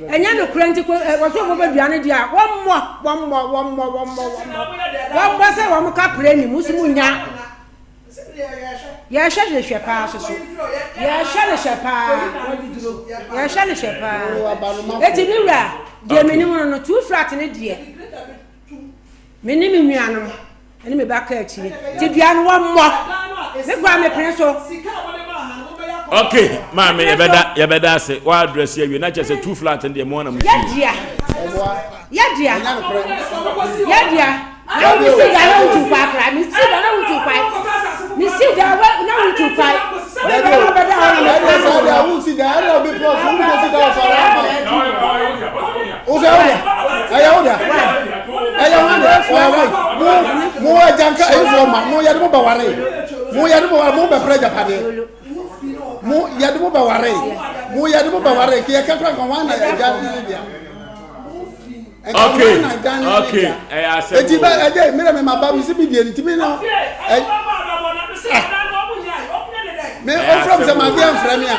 ɛnyɛ nokorɛ nti ko wɔsɛ wɔn bɛ dua no deɛ a wɔmmɔ, wɔmmɔ, wɔmmɔ, wɔmmɔ, wɔmmɔ, wɔmmɔ sɛ wɔn ka pere ne mu so mu nya. Yɛhwɛ ne hwɛ paa soso. Yɛhwɛ ne hwɛ paa. Yɛhwɛ ne hwɛ paa. Eti mi wura deɛ mi nim no no two flat ne deɛ. Me ne me nuanom ɛne me ba ka akyire. Ti dua no wɔn mmɔ. Me kura me pene so. Okay, maame yɛbɛda yɛbɛda ase wa address awie na kyerɛ sɛ two flat no deɛ mo ana mo si. Yɛdua. Yɛdua. Yɛdua. Na wo si da na wotu kwan koraa me si da na wotu kwan me si da na wotu kwan wode bɛ na bɛda hɔ na me kwan no wɔ wo si da ɛna obi plɔ so wo si da ɔsɔ ɔla ama wo sɛ wo da ɛyɛ wo da ɛyɛ wo da ɔyɛ wa mo mo agya nka eyifoɔ ma mo yɛde mo bɛ ware mo yɛde mo ware mo bɛ pɛrɛ japadeɛ mo yɛde mo bɛ ware mo yɛde mo bɛ ware kiyɛ kɛkura nka wɔn na ɛgya ne deɛ. Okay, okay, ɛyɛ asɛm o. Eti bɛ ɛdɛ mi na mi ma ba mi si mi die nti mi na ɛ ah mi o fura mi sɛ maa di ɛnfrɛ mi a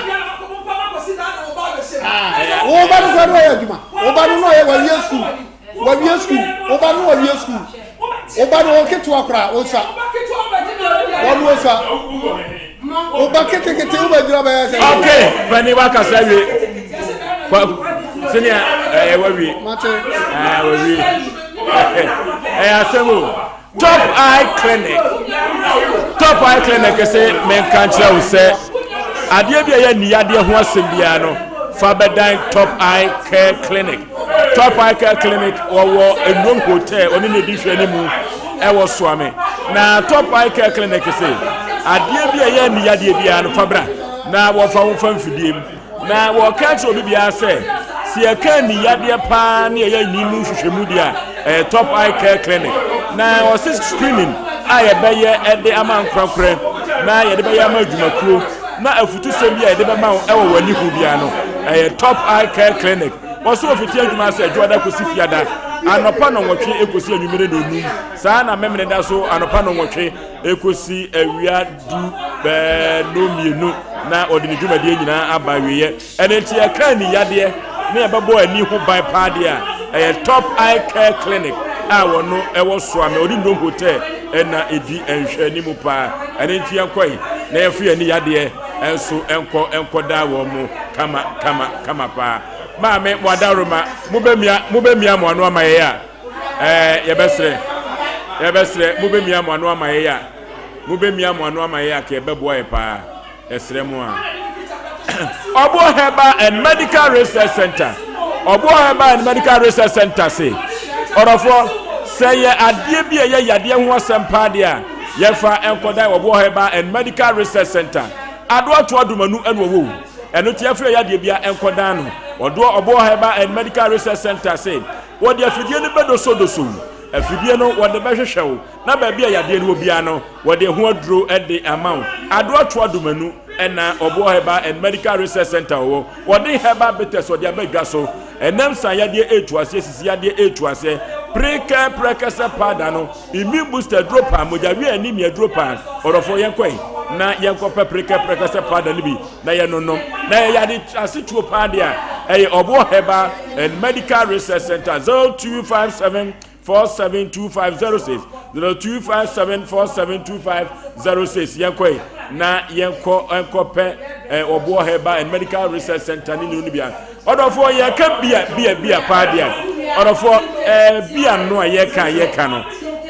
ah wo ba no kura no ɔyɛ adwuma wo ba no no ɔyɛ wawie sukuu wawie sukuu wo ba no wawie sukuu wo ba no ɔketewa kora osua wɔn osua. Wo ba ketekete wo ba gyina bɛyɛ sɛ. Ok panyin wa kasa wie kwaku senior ɛɛ wawie ɛɛ wawie ɛyɛ asɛm o top eye clinic top eye clinic sɛ mɛnka nkyerɛ wo sɛ adeɛ bi a ɛyɛ niyadeɛ ho asɛm biara no fa bɛdan top eye care clinic top eye care clinic wɔwɔ nnwom hotel ɔne ne di hwɛ ne mu. ɛwɔ Soame. Na Top Eye Care Clinic se adeɛ bi a ɛyɛ ani yadeɛ biara no fa bra na wɔfa wo fa mfidie mu. Na wɔka kyerɛ obi biara sɛ sɛ yɛka ani yadeɛ paa ne ɛyɛ ani mu nhwehwɛmu deɛ a ɛyɛ Top Eye Care Clinic. Na wɔse screening a yɛbɛyɛ ɛde ama nkorankorɛ na yɛde bɛyɛ ama adwumakuo na afutusɛm bi a yɛde bɛma wo ɛwɔ w'ani ho biara no ɛyɛ Top Eye Care Clinic. Wɔso wɔfiti adwuma ase Adwoada kosi Fiada anɔpa nnɔnwɔtwe ekosi anwummere nnɔnnum. Saa na Memeneda so anɔpa nnɔnwɔtwe ekosi awia du bɛɛ nnɔnmienu na ɔde ne dwumadie nyinaa aba awieɛ. Ɛno nti yɛka ani yadeɛ na yɛbɛbɔ ani ho ban paa deɛ a, Ɛyɛ Top Eye Care Clinic a wɔno ɛwɔ Soame ɔne Nnum Hotel ɛna ɛdi nhwɛanimu paa. Ɛno nti yɛnkɔe na yɛmfa yɛn ani yadeɛ nso nkɔ nkɔdaa wɔn mo kama kama kama paa. Maame mo adaworoma mobɛmia mobɛmia mo ano ama yɛn a ɛɛ yɛbɛsrɛ yɛbɛsrɛ mobɛmia mo ano ama yɛn a mobɛmia mo ano ama yɛn a ka yɛbɛboa yɛ paa. Yɛsrɛ mo a. Ɔboɔ Herbal and Medical Research Center. Ɔboɔ Herbal and Medical Research Center se, ɔdɔfoɔ, sɛ yɛ adeɛ bi a ɛyɛ yadeɛ ho asɛm paa deɛ a, yɛfa nkɔdan Ɔboɔ Herbal and Medical Research Center. Adoa toa Dumanu ɛna ɔwɔ o. Ɛno nti yɛfrɛ yadeɛ bi a nkɔdan no. Ɔdoɔ Ɔboɔ Herbal and Medical Research Center se, wɔde afidie no bɛdosodoso wo. Afidie no wɔde bɛhwehwɛ wo na baabi a yadeɛ no wɔ biara no, Wɔde ɛho aduro de ama wo. Adoa Toa Dumanu na Ɔboɔ Herbal and Medical Research Center wɔ. Wɔde herbal bitters wɔde aba dwa so. Ɛnam sa yadeɛ ɛretu aseɛ, sisi yadeɛ ɛretu aseɛ. Prekɛ prɛkɛsɛ powder no, immune booster aduro paa, mogya wia anemia aduro paa. Ɔdɔfoɔ yɛnkɔ yi na yɛnkɔpɛ prekɛ prɛkɛsɛ powder no bi na yɛnonom. Na yɛyɛ ade asetuo paa deɛ a, ɛyɛ Ɔboɔ Herbal and Medical Research Center 0257 472506 0257 472506 yɛnkɔ yi na yɛnkɔ nkɔpɛ eh, ɔboɔ herbal and medical research center ne nunu bia ɔdɔfoɔ yɛka bia bia bia paa deɛ ɔdɔfoɔ eh, bia no a yɛka yɛka no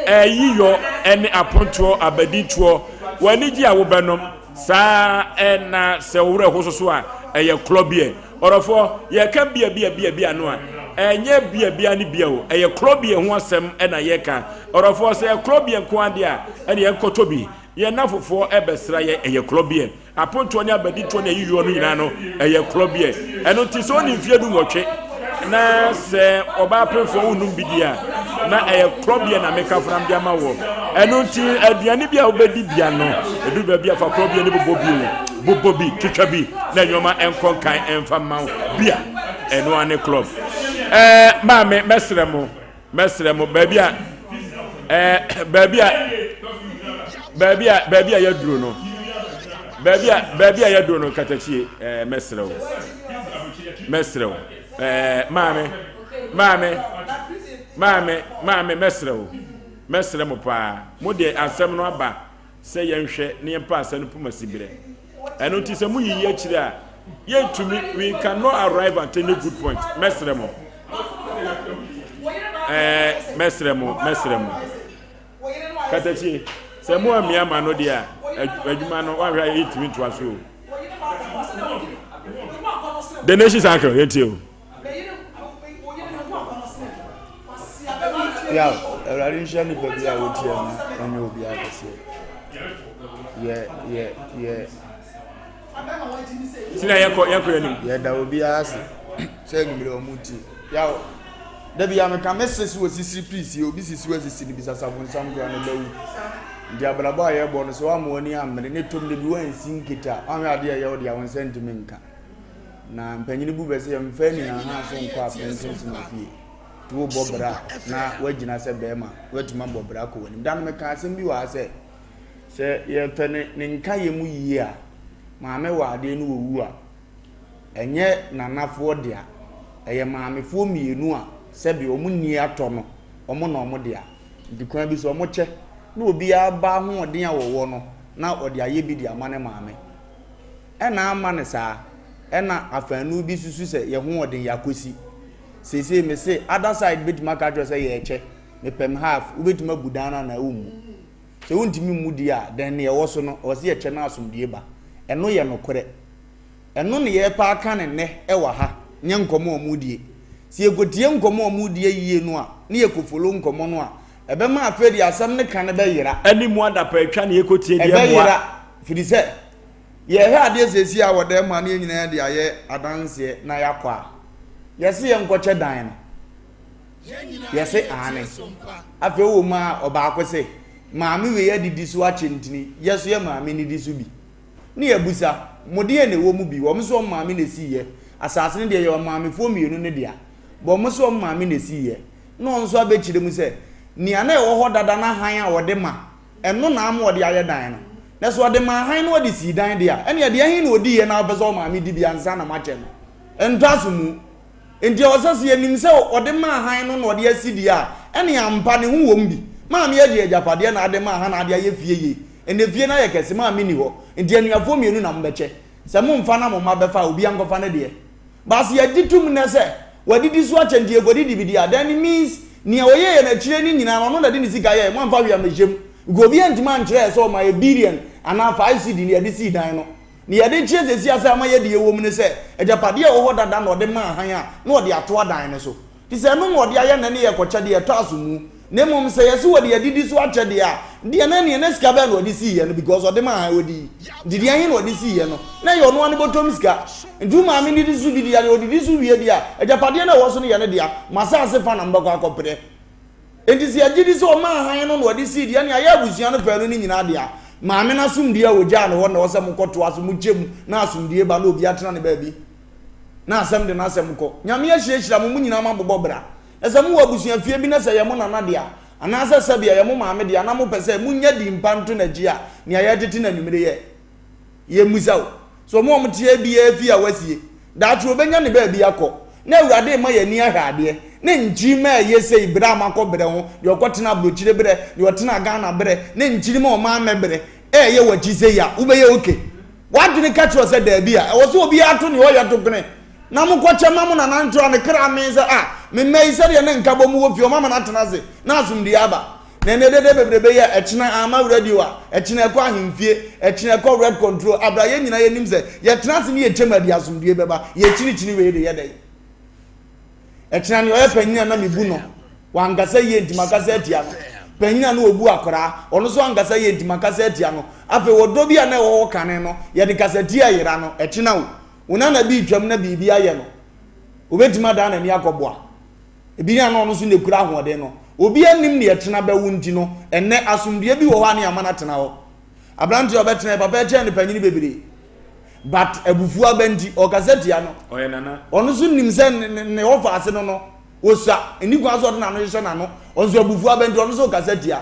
eh, yiyɔ ne apontoɔ abadintoɔ w'ani gye a wobɛnom saa ɛna sɛ wo werɛ ho soso a ɛyɛ korɔ beer Ɔdɔfoɔ, yɛreka bia bia bia bia no a, ɛnyɛ bia bia ne bia o, ɛyɛ korɔ bia ho asɛm na yɛreka. Ɔdɔfoɔ, sɛ ɛyɛ korɔ bia nko ara deɛ a, ɛne yɛnkɔtɔ bi. Yɛn nnamfofoɔ bɛsra yɛn, ɛyɛ korɔ bia. Apontoɔ ne abaditoɔ ne ayiyɔ no nyinaa no, ɛyɛ korɔ bia. Ɛno nti sɛ wonni mfeɛ dunwɔtwe na sɛ ɔbaa pemfoɔ wonnom bi deɛ a, na ɛyɛ korɔ bia na meka fram de ama woɔ. Ɛno nti aduane bi a wobɛdi bia no, ɛduru baabi a fa korɔ bia no bobɔ bi o. Bobɔ bi, twitwa bi na nneɛma nkɔ nkan mfa mma wo. Bia, ɛno ara ne club. Ɛɛ maame, mɛsrɛ mo, mɛsrɛ mo, baabi a, ɛɛ baabi a, baabi a, baabi a yɛaduro no, baabi a, baabi a yɛaduro no, katakyie, ɛɛ mɛsrɛ wo, mɛsrɛ wo, ɛɛ maame, maame, maame, maame, mɛsrɛ wo, mɛsrɛ mo paa, mo deɛ asɛm no aba. sɛ yɛnhwɛ na yɛmpa asɛm no poma siberɛ. Ɛno nti sɛ moyiyi akyire a, yɛntumi, we cannot arrive at any good point. Mɛsrɛ mo. Ɛɛ, mɛsrɛ mo, mɛsrɛ mo. Katakyie, sɛ mo ammia ma no deɛ a, adwuma no, woanhwɛ a yɛntumi ntoa so o. The Nation's Uncle, yɛntie o. Yaw, Awurade nhyira nipa bi a wotia mu ɛnyɛ obi akɛseɛ. Yɛ yɛ yɛ. Sina yɛkɔ yɛkɔ yɛn nim. Yɛda obiara ase sɛ enyimire wɔn ti. Yaw, dabi ya meka me se so osisi piisi obi sisi wasisi no bisa safo nsam koraa no bɛwu. Nti abrabɔ a yɛbɔ no sɛ wama w'ani ammere ne tom de bi wansi nketa wanhwɛ adeɛ a ɛyɛ wo deɛ wo nsa ntumi nka. Na mpanyin bu bɛ sɛ yɛmfa anihaha so nkɔ apenten so na fie. Nti wobɔ bra na woagyina sɛ bɛrima na woatumi abɔ bra akɔ w'anim. Da no meka asɛm bi wɔ ha sɛ, sɛ yɛpɛ ne ne nkaeɛ mu yie a, maame wɔ adeɛ no wɔwu a, ɛnyɛ nanafoɔ dea, ɛyɛ maamefoɔ mmienu a sɛbe wɔn nni atɔ no, wɔn na wɔn dea. Nti kwan bi so wɔkyɛ na obiara ba ahoɔden a wɔwɔ no na ɔde ayɛ bi de ama ne maame. Ɛna ama no saa. Ɛna afaanu bi susu sɛ yɛ ho ɔden yɛ akosi. Seesei me se other side bɛtumi aka akyerɛ sɛ yɛɛkyɛ, mepɛ me half, wobɛtumi abu dan no anaa wommu. Sɛ wontumi mmu deɛ a, then neɛ ɛwɔ so no, ɛwɔ sɛ yɛkyɛ na asomdue ba. Ɛno yɛ nokorɛ. Ɛno ne yɛrepɛ aka no nnɛ ɛwɔ ha, nyɛ nkɔmmɔ a wɔredie. Sɛ yɛkɔtie nkɔmmɔ a wɔredie yie no a, ne yɛkɔ follow nkɔmmɔ no a, ɛbɛma afei deɛ asɛm no ka no bɛyera. Ɛne mu adapaa twa ne yɛkɔtie deɛ mmoa. Ɛbɛyera, firi sɛ Yɛhwɛ adeɛ seesei a wɔ dan mu a na yɛn nyinaa de ayɛ adanseɛ na yɛakɔ a, yɛse yɛnkɔkyɛ dan no. Yɛse aane. Afei wɔ mu a ɔbaako se, maame wei adidi so akyɛ ntini, yɛ so yɛ maame nidi so bi. Ne yɛbusa, mo deɛ na ɛwɔ mu bi? Wɔn se wɔn maame na ɛsiiɛ. Asase no deɛ yɛ maamefoɔ mmienu no dea. But wɔn se wɔn maame na ɛsiiɛ. Na wɔn nso abɛkyerɛ mu sɛ, nea na ɛwɔ hɔ dada no ahan a wɔde ma Ɛno na ama ɔde ayɛ dan no. Na sɛ ɔde maa hann na ɔde sii dan deɛ a, ɛnneɛ deɛ he na ɔdiiɛ na wopɛ sɛ ɔmaame di bi ansa na moakyɛ no? Ɛntɔ aso mu. Enti ɛwɔ sɛ sɛ yɛnim sɛ ɔde maa hann no na ɔde asi deɛ a, ɛne ampa ne ho wom bi. Maame agye agyapadeɛ na ade maa hann na ade ayɛ fie yie. Ɛnnɛ fie no ayɛ kɛse, maame nni hɔ. Enti anuafoɔ mmienu na mobɛkyɛ. Sɛ momfa na mo mma bɛfa a, obiara nkɔfa ne deɛ. But sɛ yɛgye tom nnɛ sɛ wadidi so akyɛ nti yɛkɔdidi bi deɛ a, then it means nea ɔyɛeɛ no akyire no nyinaa no ɔno na ɛde ne sika yɛeɛ, moamfa hwee ammɛhyɛ mu. Because obiara antumi ankyerɛ yɛ sɛ ɔmaa yɛ billion anaa 5 cedi na yɛde sii dan no. Nea yɛde kyerɛ seesei ara sɛ ama yɛadi yɛ wɔ mu ne sɛ, agyapadeɛ a ɛwɔ hɔ dada na ɔde maa hann a na ɔde ato adan no so. Nti sɛ ɛno na ɔde ayɛ nnɛ ne yɛrekɔkyɛ deɛ, ɛtɔ aso mu. Na mmom sɛ yɛse wɔde adidi so akyɛ deɛ a, deɛ na ɛneɛ na sika bɛn na ɔde siiɛ no because ɔde maa hann ɔdii. Nti deɛ he na ɔde siiɛ no? Na ɛyɛ ɔno ara ne bɔtɔm sika. Nti wo maame didi so bi deɛ a, deɛ ɔdidi so wie deɛ a, agyapadeɛ no a ɛwɔ so no yɛ ne dea. Mo asase fa na mobɛkɔ akɔperɛ. Enti sɛ yɛgye di sɛ ɔmaa hann no na ɔde sii deɛ ɛne ayɛ abusua no faanu no nyinaa dea, maame no asomdue a ɔgyaa no hɔ na ɛwɔ sɛ mokɔtoa so, mokyɛ mu na asomdue ba na obiara tena ne baabi na asɛm de n'asɛm kɔ. Nyame ahyirahyira mo, mo nyinaa moabobɔ bra. Na sɛ mowɔ abusuafie bi na sɛ ɛyɛ mo nana dea, anaasɛ sɛbe ɛyɛ mo maame dea na mopɛ sɛ monya din pa nto n'akyi a, nea yɛretete no anwummere yɛ. Yɛmmisa wo. Sɛ wɔn a wɔte ha biara fie a wɔasie, daakye wɔbɛnya ne baabi akɔ, na Awurade rema yɛn ani ahwɛ adeɛ, ne nkyirimma a ɛyɛ sei berɛ a moakɔ berɛ ho, deɛ ɔkɔtena aburokyire berɛ, deɛ ɔtena Ghana berɛ, ne nkyirimma a ɔman mmɛ berɛ ɛreyɛ w'akyi sei a, wobɛyɛ okay? W'adwene ka kyerɛ wo sɛ daabi a, ɛwɔ sɛ obiara to nea ɔyɛ to kwene, na mokɔkyɛ ma mo nana nkyerɛ a ne kra mee sɛ, ah, me mma yi sɛdeɛ ne nkabom wɔ fie, wɔama no atena ase, na asomdwoeɛ aba. Na ɛnɛ dede bebrebe yi a ɛkyena ama radio a ɛkyena ɛkɔ ahemfie, ɛkyena ɛkɔ red control, abra yɛn nyinaa yɛnim sɛ yɛtena ase ne yɛkyɛm a de asomdue bɛba, yɛkyinikyini wei de yɛ dɛn? Ɛkyena nea ɔyɛ panyin a na mebu no, wankasa yie nti makasa atia no. Panyin a na ɔbu akwaraa, ɔno nso ankasa yie nti makasa atia no. Afei ɔdɔ bi a na ɛwɔ hɔ kane no, yɛde kasatia yera no, ɛkyena o, wo nana bi retwam na biribi ayɛ no, obɛtumi adan n'ani akɔboa. Ebi a na ɔno nso na ekura ahoɔden no. Obiara nnim nea ɛkyena bɛwo nti no, ɛnnɛ asomdwoeɛ bi wɔ hɔ a ne yɛama no atena hɔ. Aberanteɛ a ɔbɛtena yɛ papa ɛkyɛn no panyini bebree. But abufuo aba nti, ɔkasa tia no. Ɔyɛ nana. Ɔno nso nim sɛ ne ne ne ɔfa no no, ɔsua. Nni kwan sɛ ɔde n'ano hyehyɛ n'ano. Ɔno nso abufuo aba nti, ɔno nso rekasa tia.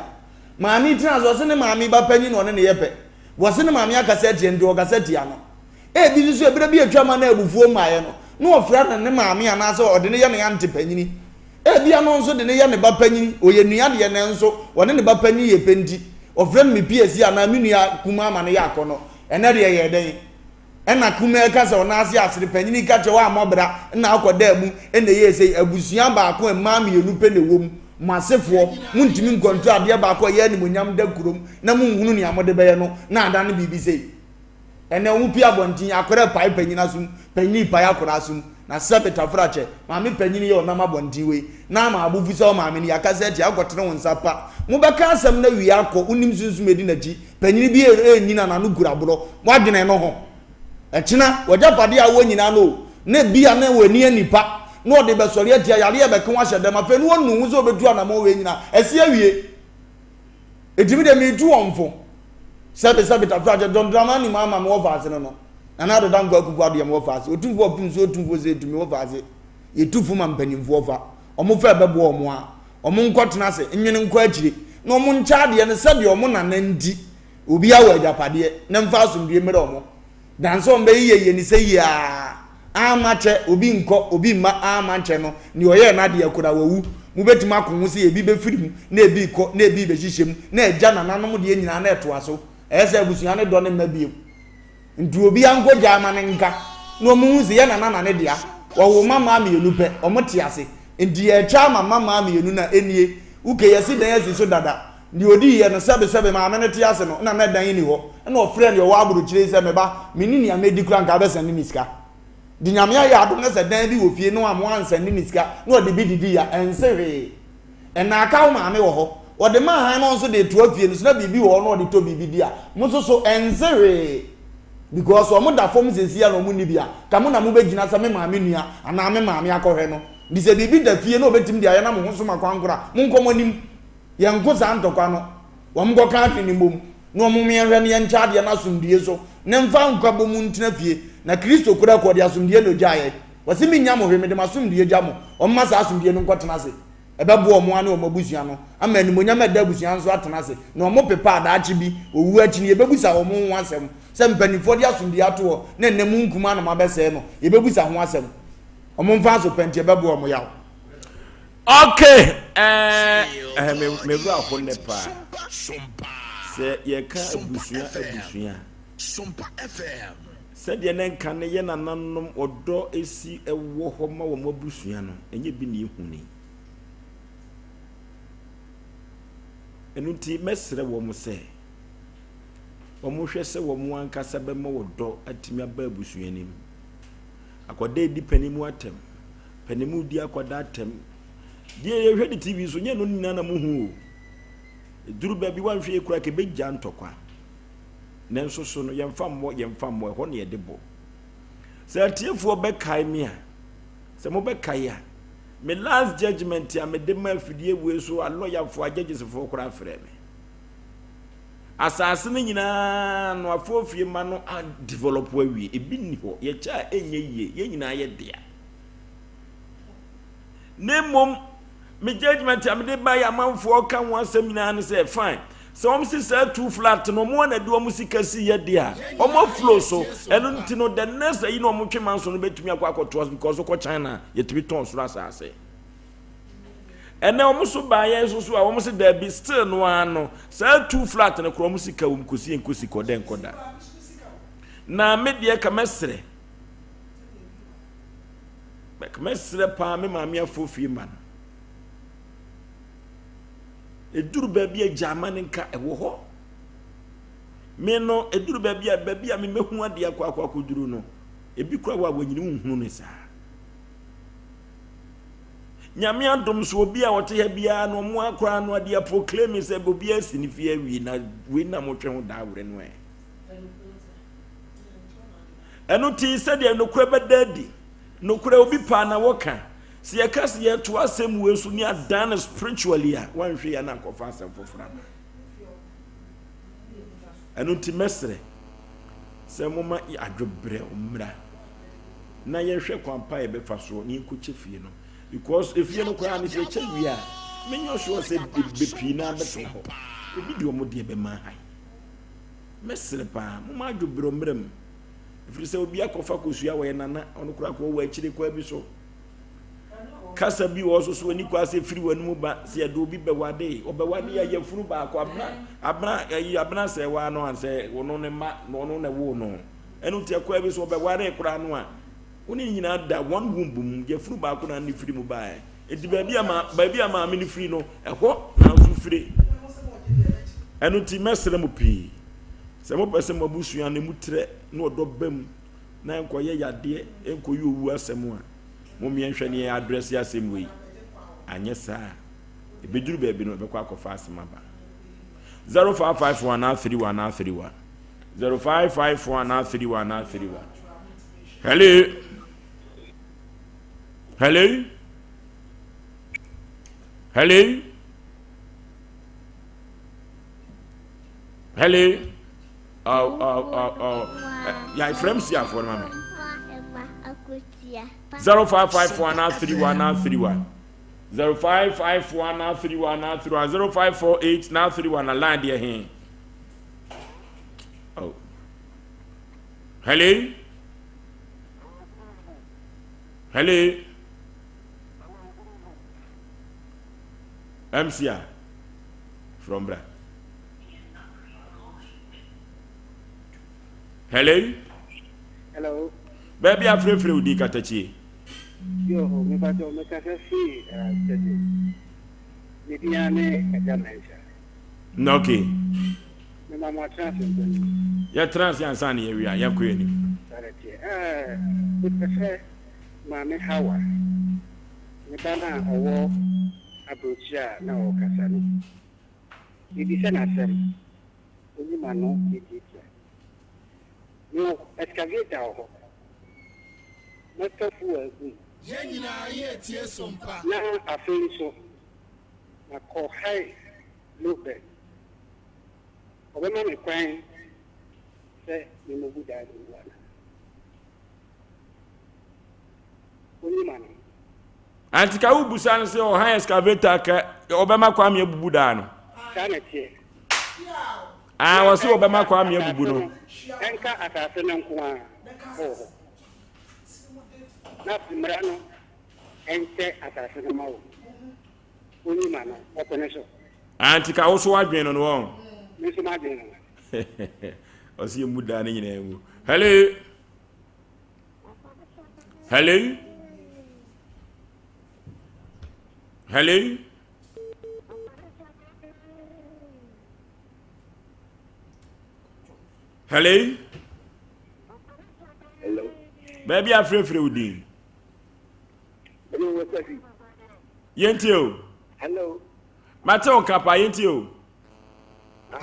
Maame yi tena ase, ɔse ne maame ba panyin na ɔne no yɛ pɛ. Wɔse ne maame akasa atia nti, ɔkasa tia no. Ebi nso so, ɛberɛ bi a atwam a na abufuo mmaeɛ no, na ɔfrɛ no ne maame anaasɛ ɔde no yɛ ne ante panyini. Ebia na ɔno nso de no yɛ ne ba panyini, ɔyɛ nua deɛ nanso ɔne ne ba panyin yɛ pɛ nti, ɔfrɛ no me piasi anaa me nua kumaa ma no yɛ akɔnnɔ. Ɛnnɛ deɛ ɛyɛɛ dɛn? Ɛna kumaa ka sɛ ɔnan ase asere, panyini ka kyerɛ woammɔ bra na akɔ mu na ɛyɛɛ sei. Abusua baako a mmaa mmienu pɛ na ɛwɔ mu. Mo asefoɔ, montumi nkɔntro adeɛ baako a ɛyɛ animuonyam da kurom na monhunu nea mode bɛyɛ no na adane biribi sei. Ɛnɛ wo pie abɔnten akwadaa repae panyin asom, panyin repae akwadaa asom. Na sɛbe tafra kyɛ, maame panyin yɛ ɔnam abɔnten wei na ama abofu sɛ ɔmaame no yɛakasa atia akɔtene wo nsa pa. Mobɛka asɛm no awie akɔ, wonim sunsum edi n'akyi. Panyin bi renyini a n'ano kura borɔ, woadwene no ho. Ɛkyena, w'agyapadeɛ a wowɔ nyinaa no o, na ebia na w'ani ani pa na ɔde bɛsɔre atia, yareɛ rebɛka wo ahyɛ dɛm, afei na wanu ho sɛ ɔbɛtu anammɔn wei nyinaa, asi awie. Enti me deɛ metu wɔn fo. Sɛbe sɛbe tafra kyɛ John Dramani Mahama me wɔ faase no no. Nana Addo Dankwa Akufo Addo yɛ me wɔ faase. Otumfoɔ ɔpem so otumfoɔ sɛ etu me wɔ faase. Yɛtu fo ma mpanyinfoɔ fa. Wɔn fa ɛbɛboa wɔn a. Wɔn nkɔ tena ase nwene nkɔ akyire. Na wɔn nkyɛ adeɛ no sɛdeɛ wɔn nana nti. Obiara wɔ agyapadeɛ na mfa asomdwie mmerɛ wɔn. Dan sɛ ɔmbɛyeyɛ yɛ ne sɛ yie aa Amma kyɛ obi nkɔ obi mma amma nkyɛ no Nea ɔyɛɛ n'adeɛ koraa wawu Mobɛtumi ako ho sɛ ebi bɛfiri mu na ebi rekɔ na ebi rebɛhyehyɛ mu na agya nananom deɛ nyinaa na ɛtoa so Ɛyɛ sɛ abusua no dɔ ne mma bio Nti obiara nkɔ gyaa ma no nka na ɔmo hu sɛ yɛ nana na ne dea Wɔwoo mma mmaa mmienu pɛ ɔmo te ase Nti yɛretwa ama mma mmaa mmienu na ɛnie Uke yɛasi dan asi so dada Deɛ ɔdiiɛ no, sɛbesɛbe maame no te ase no, na na dan nni hɔ. Ɛna ɔfrɛɛ deɛ ɔwɔ aburokyire yi sɛ, Me ba, menni nea mɛdi koraa anka wobɛsɛnde me sika. Nti Nyame ayɛ adom na sɛ dan bi wɔ fie na wamma wansɛnde ne sika na ɔde bi didii a, ɛnse hwee. Ɛna aka wo maame wɔ hɔ. Ɔde maa hann na ɔno nso de retoa fie no so na biribi wɔ hɔ na ɔde tɔ biribi di a, mo nso so ɛnse hwee. Because wɔn da fam seesei a na wɔn nni bi a, ka mo na mobɛgyina sɛ me maame nua anaa me maame akɔhwɛ no. Nti sɛ biribi da fie na ɔbɛtumi de ayɛ na mo ho so ma kwan koro a, monkɔ mo anim. Yɛnko saa ntɔkwa no. Wɔnkɔka adwene mmom, na wɔn yɛnhwɛ na yɛnkyɛ adeɛ no asomdwie so, na mfa nkabɔ mu ntena fie. Na Kristo koraa kɔ, ɔde asomdwie na ɔgyaa yɛn. Ɔse, Mennya mo hwee, mede m'asomdwie gya mo. Wɔmma saa asomdwie no nkɔtena ase. Ɛbɛboa wɔn ara ne wɔn abusua no, ama animuonyam a ɛda abusua no so atena ase. Na wɔpepa a, daakye bi, owuo akyi no, yɛbɛbusa wɔn ho asɛm. Sɛ mpanimfoɔ de asomdwie ato hɔ, na ɛnnɛ mo nkumaa na moabɛsɛe no, yɛbɛbusa ho asɛm. Wɔn mfa so pɛ nti ɛbɛboa wɔn yaw. Okay, ɛɛ eh, me me wura ho nnɛ paa. Sɛ yɛka abusua abusua. Sɛdeɛ ne nka ne yɛ nananom ɔdɔ esi ɛwɔ hɔ ma wɔn abusua no, ɛnyɛ bi na ehu ni. Ɛno nti mɛsrɛ wɔn sɛ wɔhwɛ sɛ wɔn ankasa bɛma ɔdɔ atumi aba abusua no mu. Akwadaa redi panin mu atɛm, panin mu redi akwadaa atɛm. Deɛ yɛhwɛ de TV so nyɛ no nyinaa na muhu o. Ɛduru baabi wanhwɛ yɛ kura kɛbɛgya ntɔkwa. Nanso so no yɛmfa mmɔ yɛmfa mmɔ ɛhɔ na yɛde bɔ. Sɛ atiefoɔ bɛkae me a, sɛ mobɛkae a, me last judgment a mede ma afidie wei so a lɔyafoɔ a judgesfoɔ koraa frɛ me. Asase no nyinaa no afofie ma no a develop awie ebi nni hɔ yɛkyɛ a ɛnyɛ yie yɛn nyinaa yɛ dea na mmom me judgment a mede ba yɛ amanfoɔ ka ho asɛm nyinaa no sɛ fine sɛ wɔn si saa two flat no wɔn na de wɔn sika si yɛ deɛ a wɔn aflow so ɛno nti no the next ayi na wɔn twe manso no bɛtumi akɔ akɔtoa because kɔ China yɛtumi tɔn soro asase. Ɛnɛ wɔn so baa yɛn so so a wɔn se daabi still no ara no saa two flat no korɔ wɔn sika wɔm kosi nkosi kɔ dɛ nkɔ da. Na me deɛ ka mɛsrɛ mɛsrɛ paa me maame afo fie ma no. Eduru baabi a gyaama ne nka ɛwɔ hɔ. Me no eduru baabi a baabi a me mɛhu adeɛ akɔ akɔ akɔduru no ebi kora wɔ a wɔnyini nhunu ne saa. Nyame adom so obi a ɔte ha biara no ɔmo akora no ade aproclaim sɛ obi asi ne fie awie na wei na motwe ho daa werɛ no ɛ. Ɛno ti sɛdeɛ nokorɛ bɛda adi nokorɛ obi paa na wɔka sɛ yɛka sɛ yɛto asɛm wei so ne adan no spiritually a wanhwɛ yɛ na akɔfa asɛm foforɔ aba. Ɛno nti mɛsrɛ sɛ moma adwobrɛ mmra. na yɛnhwɛ kwan pa a yɛbɛfa soɔ na yɛnkɔkyɛ fie no because efie no koraa no sɛ yɛkyɛ wie a menyɛ sure sɛ bepii no abɛtena hɔ ebi deɛ ɔmo deɛ bɛma ha mɛsrɛ paa moma adwo berɛ mmerɛ mu ɛfiri sɛ obi akɔfa kosua wɔyɛ nana ɔno koraa kɔ wɔ akyire kwaa bi so kasa bi wɔ so so ani kɔ asɛ firi wɔn mu ba sɛ yɛde obi bɛwade ɔbɛwade yɛ yɛfunu baako abena abena ayi abena sɛ waa no ansɛ ɔno ne ma na ɔno na ɛwoo no Ɛno nti ɛkwan bi so ɔbɛwaree koraa no a, wo ne nyinaa da one womb mu, yafunu baako na ne firi mu baeɛ. Nti baabi a ma baabi a maame no firi no, ɛhɔ na nso fire. Ɛno nti mɛsrɛ mo pii sɛ mopɛ sɛ mo abusua no mu trɛ na ɔdɔ ba mu na nkɔyɛ yadeɛ nkɔyɛ owu asɛm a, mommyɛnhwɛ ne yɛn adrɛse asɛm wei. Anyɛ saa a, ɛbɛduru baabi no ɛbɛkɔ akɔfa asɛm aba. 0551 31 31 0554 anaa 31 anaa 31. Hello. Hello. Hello. Hello. Oh, oh, oh, oh. Yeah, frame si afọ na me. 0554 anaa 31 anaa 31. 0554 anaa 31 anaa 31 0548 na 31 na line deɛ he. Oh. Hello? Hello? MCR from Bra. Hello? Hello. Baabi afrɛfrɛ wo din katakyie. Yo, mepatɔ mekasa firi uh, stadium. Me din ne Agya Mensah. Na okay. Mema mo atena ase mpanin. Yɛtena ase ansa na yɛwie a, yɛnkɔ yɛn anim. Saa na ɛteɛ. Ɛɛ, mepɛ sɛ Maame Hawa, me ba no a ɔwɔ aburokyire a na ɔrekasa no, mebisa no asɛm, ɔnyi m'ano tiatiatia. Mewɔ excavator wɔ hɔ, mɛtɔ fuel agu mu. Yɛn nyinaa yɛretie Sompa. Na afei nso, makɔ High Lowveld. Ɔbɛma me kwan sɛ memmubu dan no ngu anaa? Onyim ana? Anti ka wo busa no sɛ ɔhan excavator kɛ ɔbɛma Kwame abubu dan no. Saa na ɛteɛ. Ah, wɔse ɔbɛma Kwame abubu no. Ɛnka asase no nko ara wɔ hɔ. Na mmara no nkyɛ asase no ma wɔn. Wonyi ma no, ɔpene so. Ah, nti ka wo so w'adwene no no wɔn. Me nso m'adwene no. Ɔsi emu daa ne nyinaa mu. Hello. Hello. Hello. Hello. Hello. Baabi afrɛfrɛ wo din. Hello, what's up? Yɛntie o. Hello. Mate wo nka paa, yɛntie o. Ah,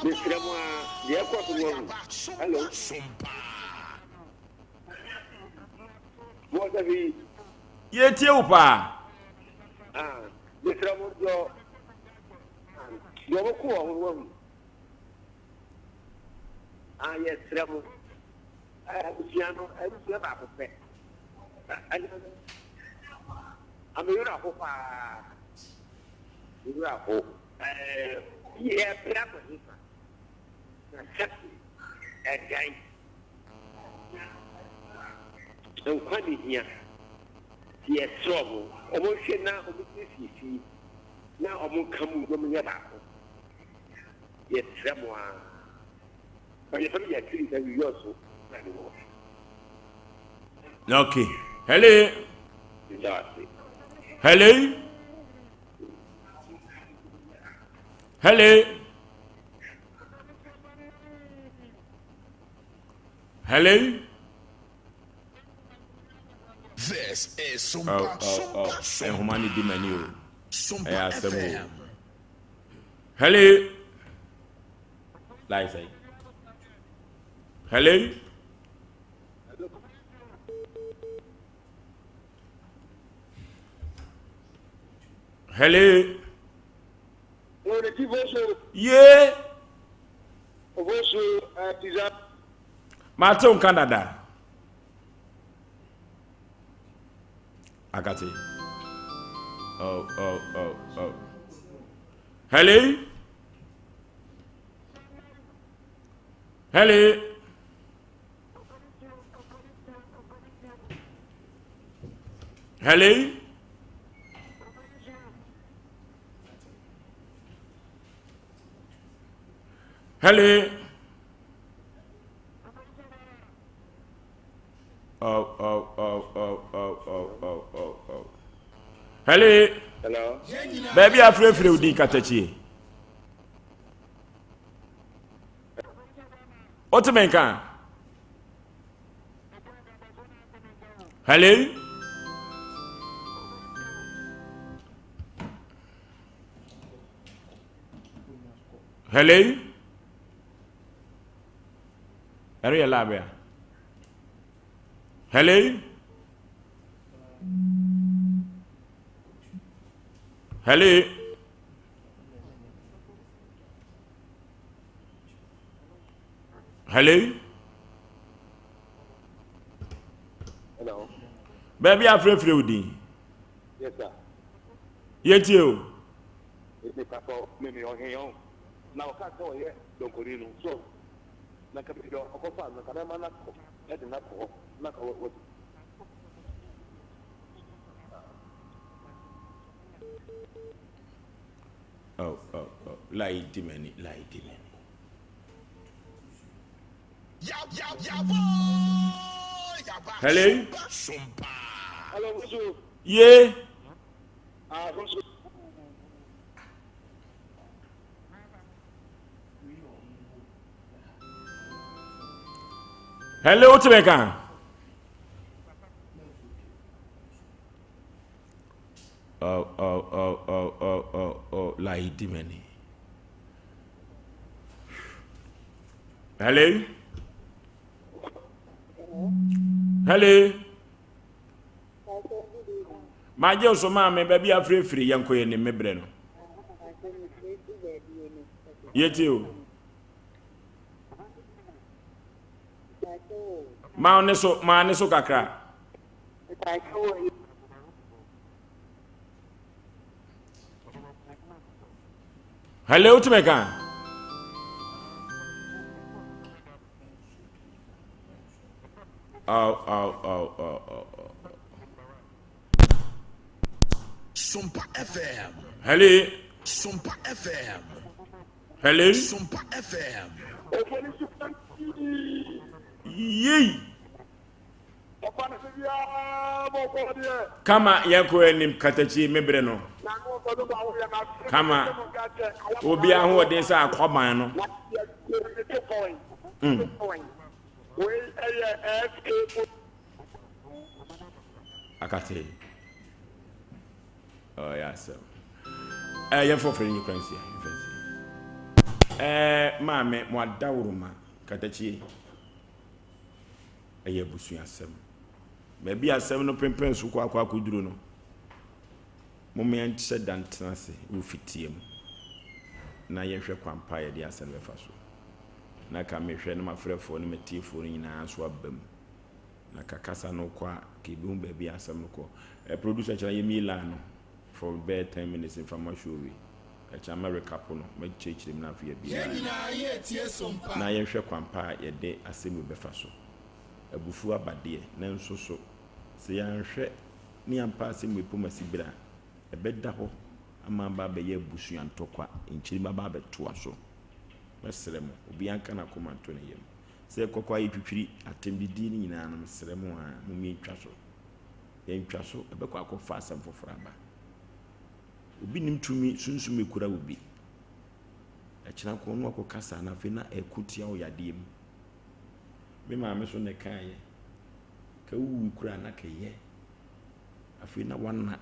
mesrɛ mo a, deɛ ɛkɔ so no ahu. Hello. Mo sɛ fi. Yɛtie wo paa. Ah, mesrɛ mo deɛ deɛ ɔmo ko wɔ ho no ahu. Ah, yɛsrɛ mo. Abusua no, abusua baako pɛ. Me werɛ ho paa. Me werɛ ho. Yɛpere akɔ hefa? Na sɛbe ɛdan na nkwa na ehia. Nti yɛsrɛ wɔn, wɔnhwɛ na wɔnsiesie fie na wɔnka mu na wɔnyɛ baako. Yɛsrɛ mo ara. Okay. Hello. Hello. Hello. Hello. This is Oh, Sumpa oh, oh. Sumpa Nhoma no di m'ani o. Sumpa Ɛyɛ asɛm o. FM. Hello. Like say. Hello. Hello. Yeah. Mate wo nka dada. Akate. Oh, oh, oh, oh. Hello. Hello. Hello. Hello. Oh, oh, oh, oh, oh, oh, oh, oh, oh. Hello. Hello. Baabi afrɛfrɛ wo din katakyie. Wote me nka? Hello? Hello? Ɛno yɛ lab a. Hello? Hello? Hello? Hello. Baabi afrɛfrɛ wo din. Yes sir. Yɛntie o. Ebi papa mimi ɔhe yɔn na ɔka sɛ ɔyɛ dɔnkɔni no so na nka baabi a ɔkɔfa no nka mɛma no akɔ ɛde no akɔ hɔ na nka wɔ Oh, oh, oh. Lai di m'ani, lai di m'ani. Hello? Hello, Bonsu. Ye. Ah, Bonsu. Hello, wote me ka? Oh, oh, oh, oh, oh, oh, oh, lai di m'ani. Hello? Hello? Magye wo so maame baabi afirifiri yɛnkɔ yɛ nim me brɛ no. Yɛtie o. Ma ne so, ma ne so kakra. Hello, wotumi ka? Oh, oh, oh, oh, oh, oh. Sompa FM. Hello. Sompa FM. Hello. Sompa FM. Yei. Kama yɛnkɔ anim katakyi me bere no. Kama obi ahoɔden sɛ akɔban no. Akate. Ɔyɛ asɛm. Ɛɛ yɛmfa ɔfrɛ no nyi kwan nsia. Yɛmfa nsia. Ɛɛ maame mo adaworoma katakyie. Ɛyɛ abusuasɛm. Baabi a asɛm no pempɛn so kɔ akɔ akɔduru no, momma yɛnhyɛ da ntena ase wɔ fitia mu na yɛnhwɛ kwan pa a yɛde asɛm no bɛfa so. Na ka mehwɛ na m'afrɛfoɔ ne m'atiefoɔ no nyinaa nso aba mu. Na ka kasa no kɔ a, ka yɛbɛhu baabi a asɛm no kɔ. Eh, producer kyerɛ yɛmmie line no for bɛyɛ 10 minutes mfa ma show wei. Ɛkyɛ mɛ recap no, mɛkyerɛkyerɛ mu na afei yɛabie Yɛn line no. nyinaa yɛretie so mpa. Na yɛnhwɛ kwan pa a yɛde asɛm wei bɛfa so. Abufuo aba deɛ, nanso so sɛ yɛanhwɛ na yɛampa asɛm wei pom asibire a, ɛbɛda hɔ ama aba abɛyɛ abusua ntɔkwa, nkyirimma aba abɛtoa so. Mɛsrɛ mo, obiara nka n'akoma nto ne yam. Sɛ kɔkɔ a yɛtwitwiri atɛmdidie no nyinaa no, mesrɛ mo ara, mom yɛntwa so. Yɛntwa so, ɛbɛkɔ akɔfa asɛm foforɔ aba. Obi nim tumi, sunsum ekura obi. Ɛkyena kɔn no akɔ kasa na afei na ɛko tia wo yadeɛ mu. Me maame so na ɛkaeɛ. Ka wowui koraa na kɛyɛ. Afei na wana.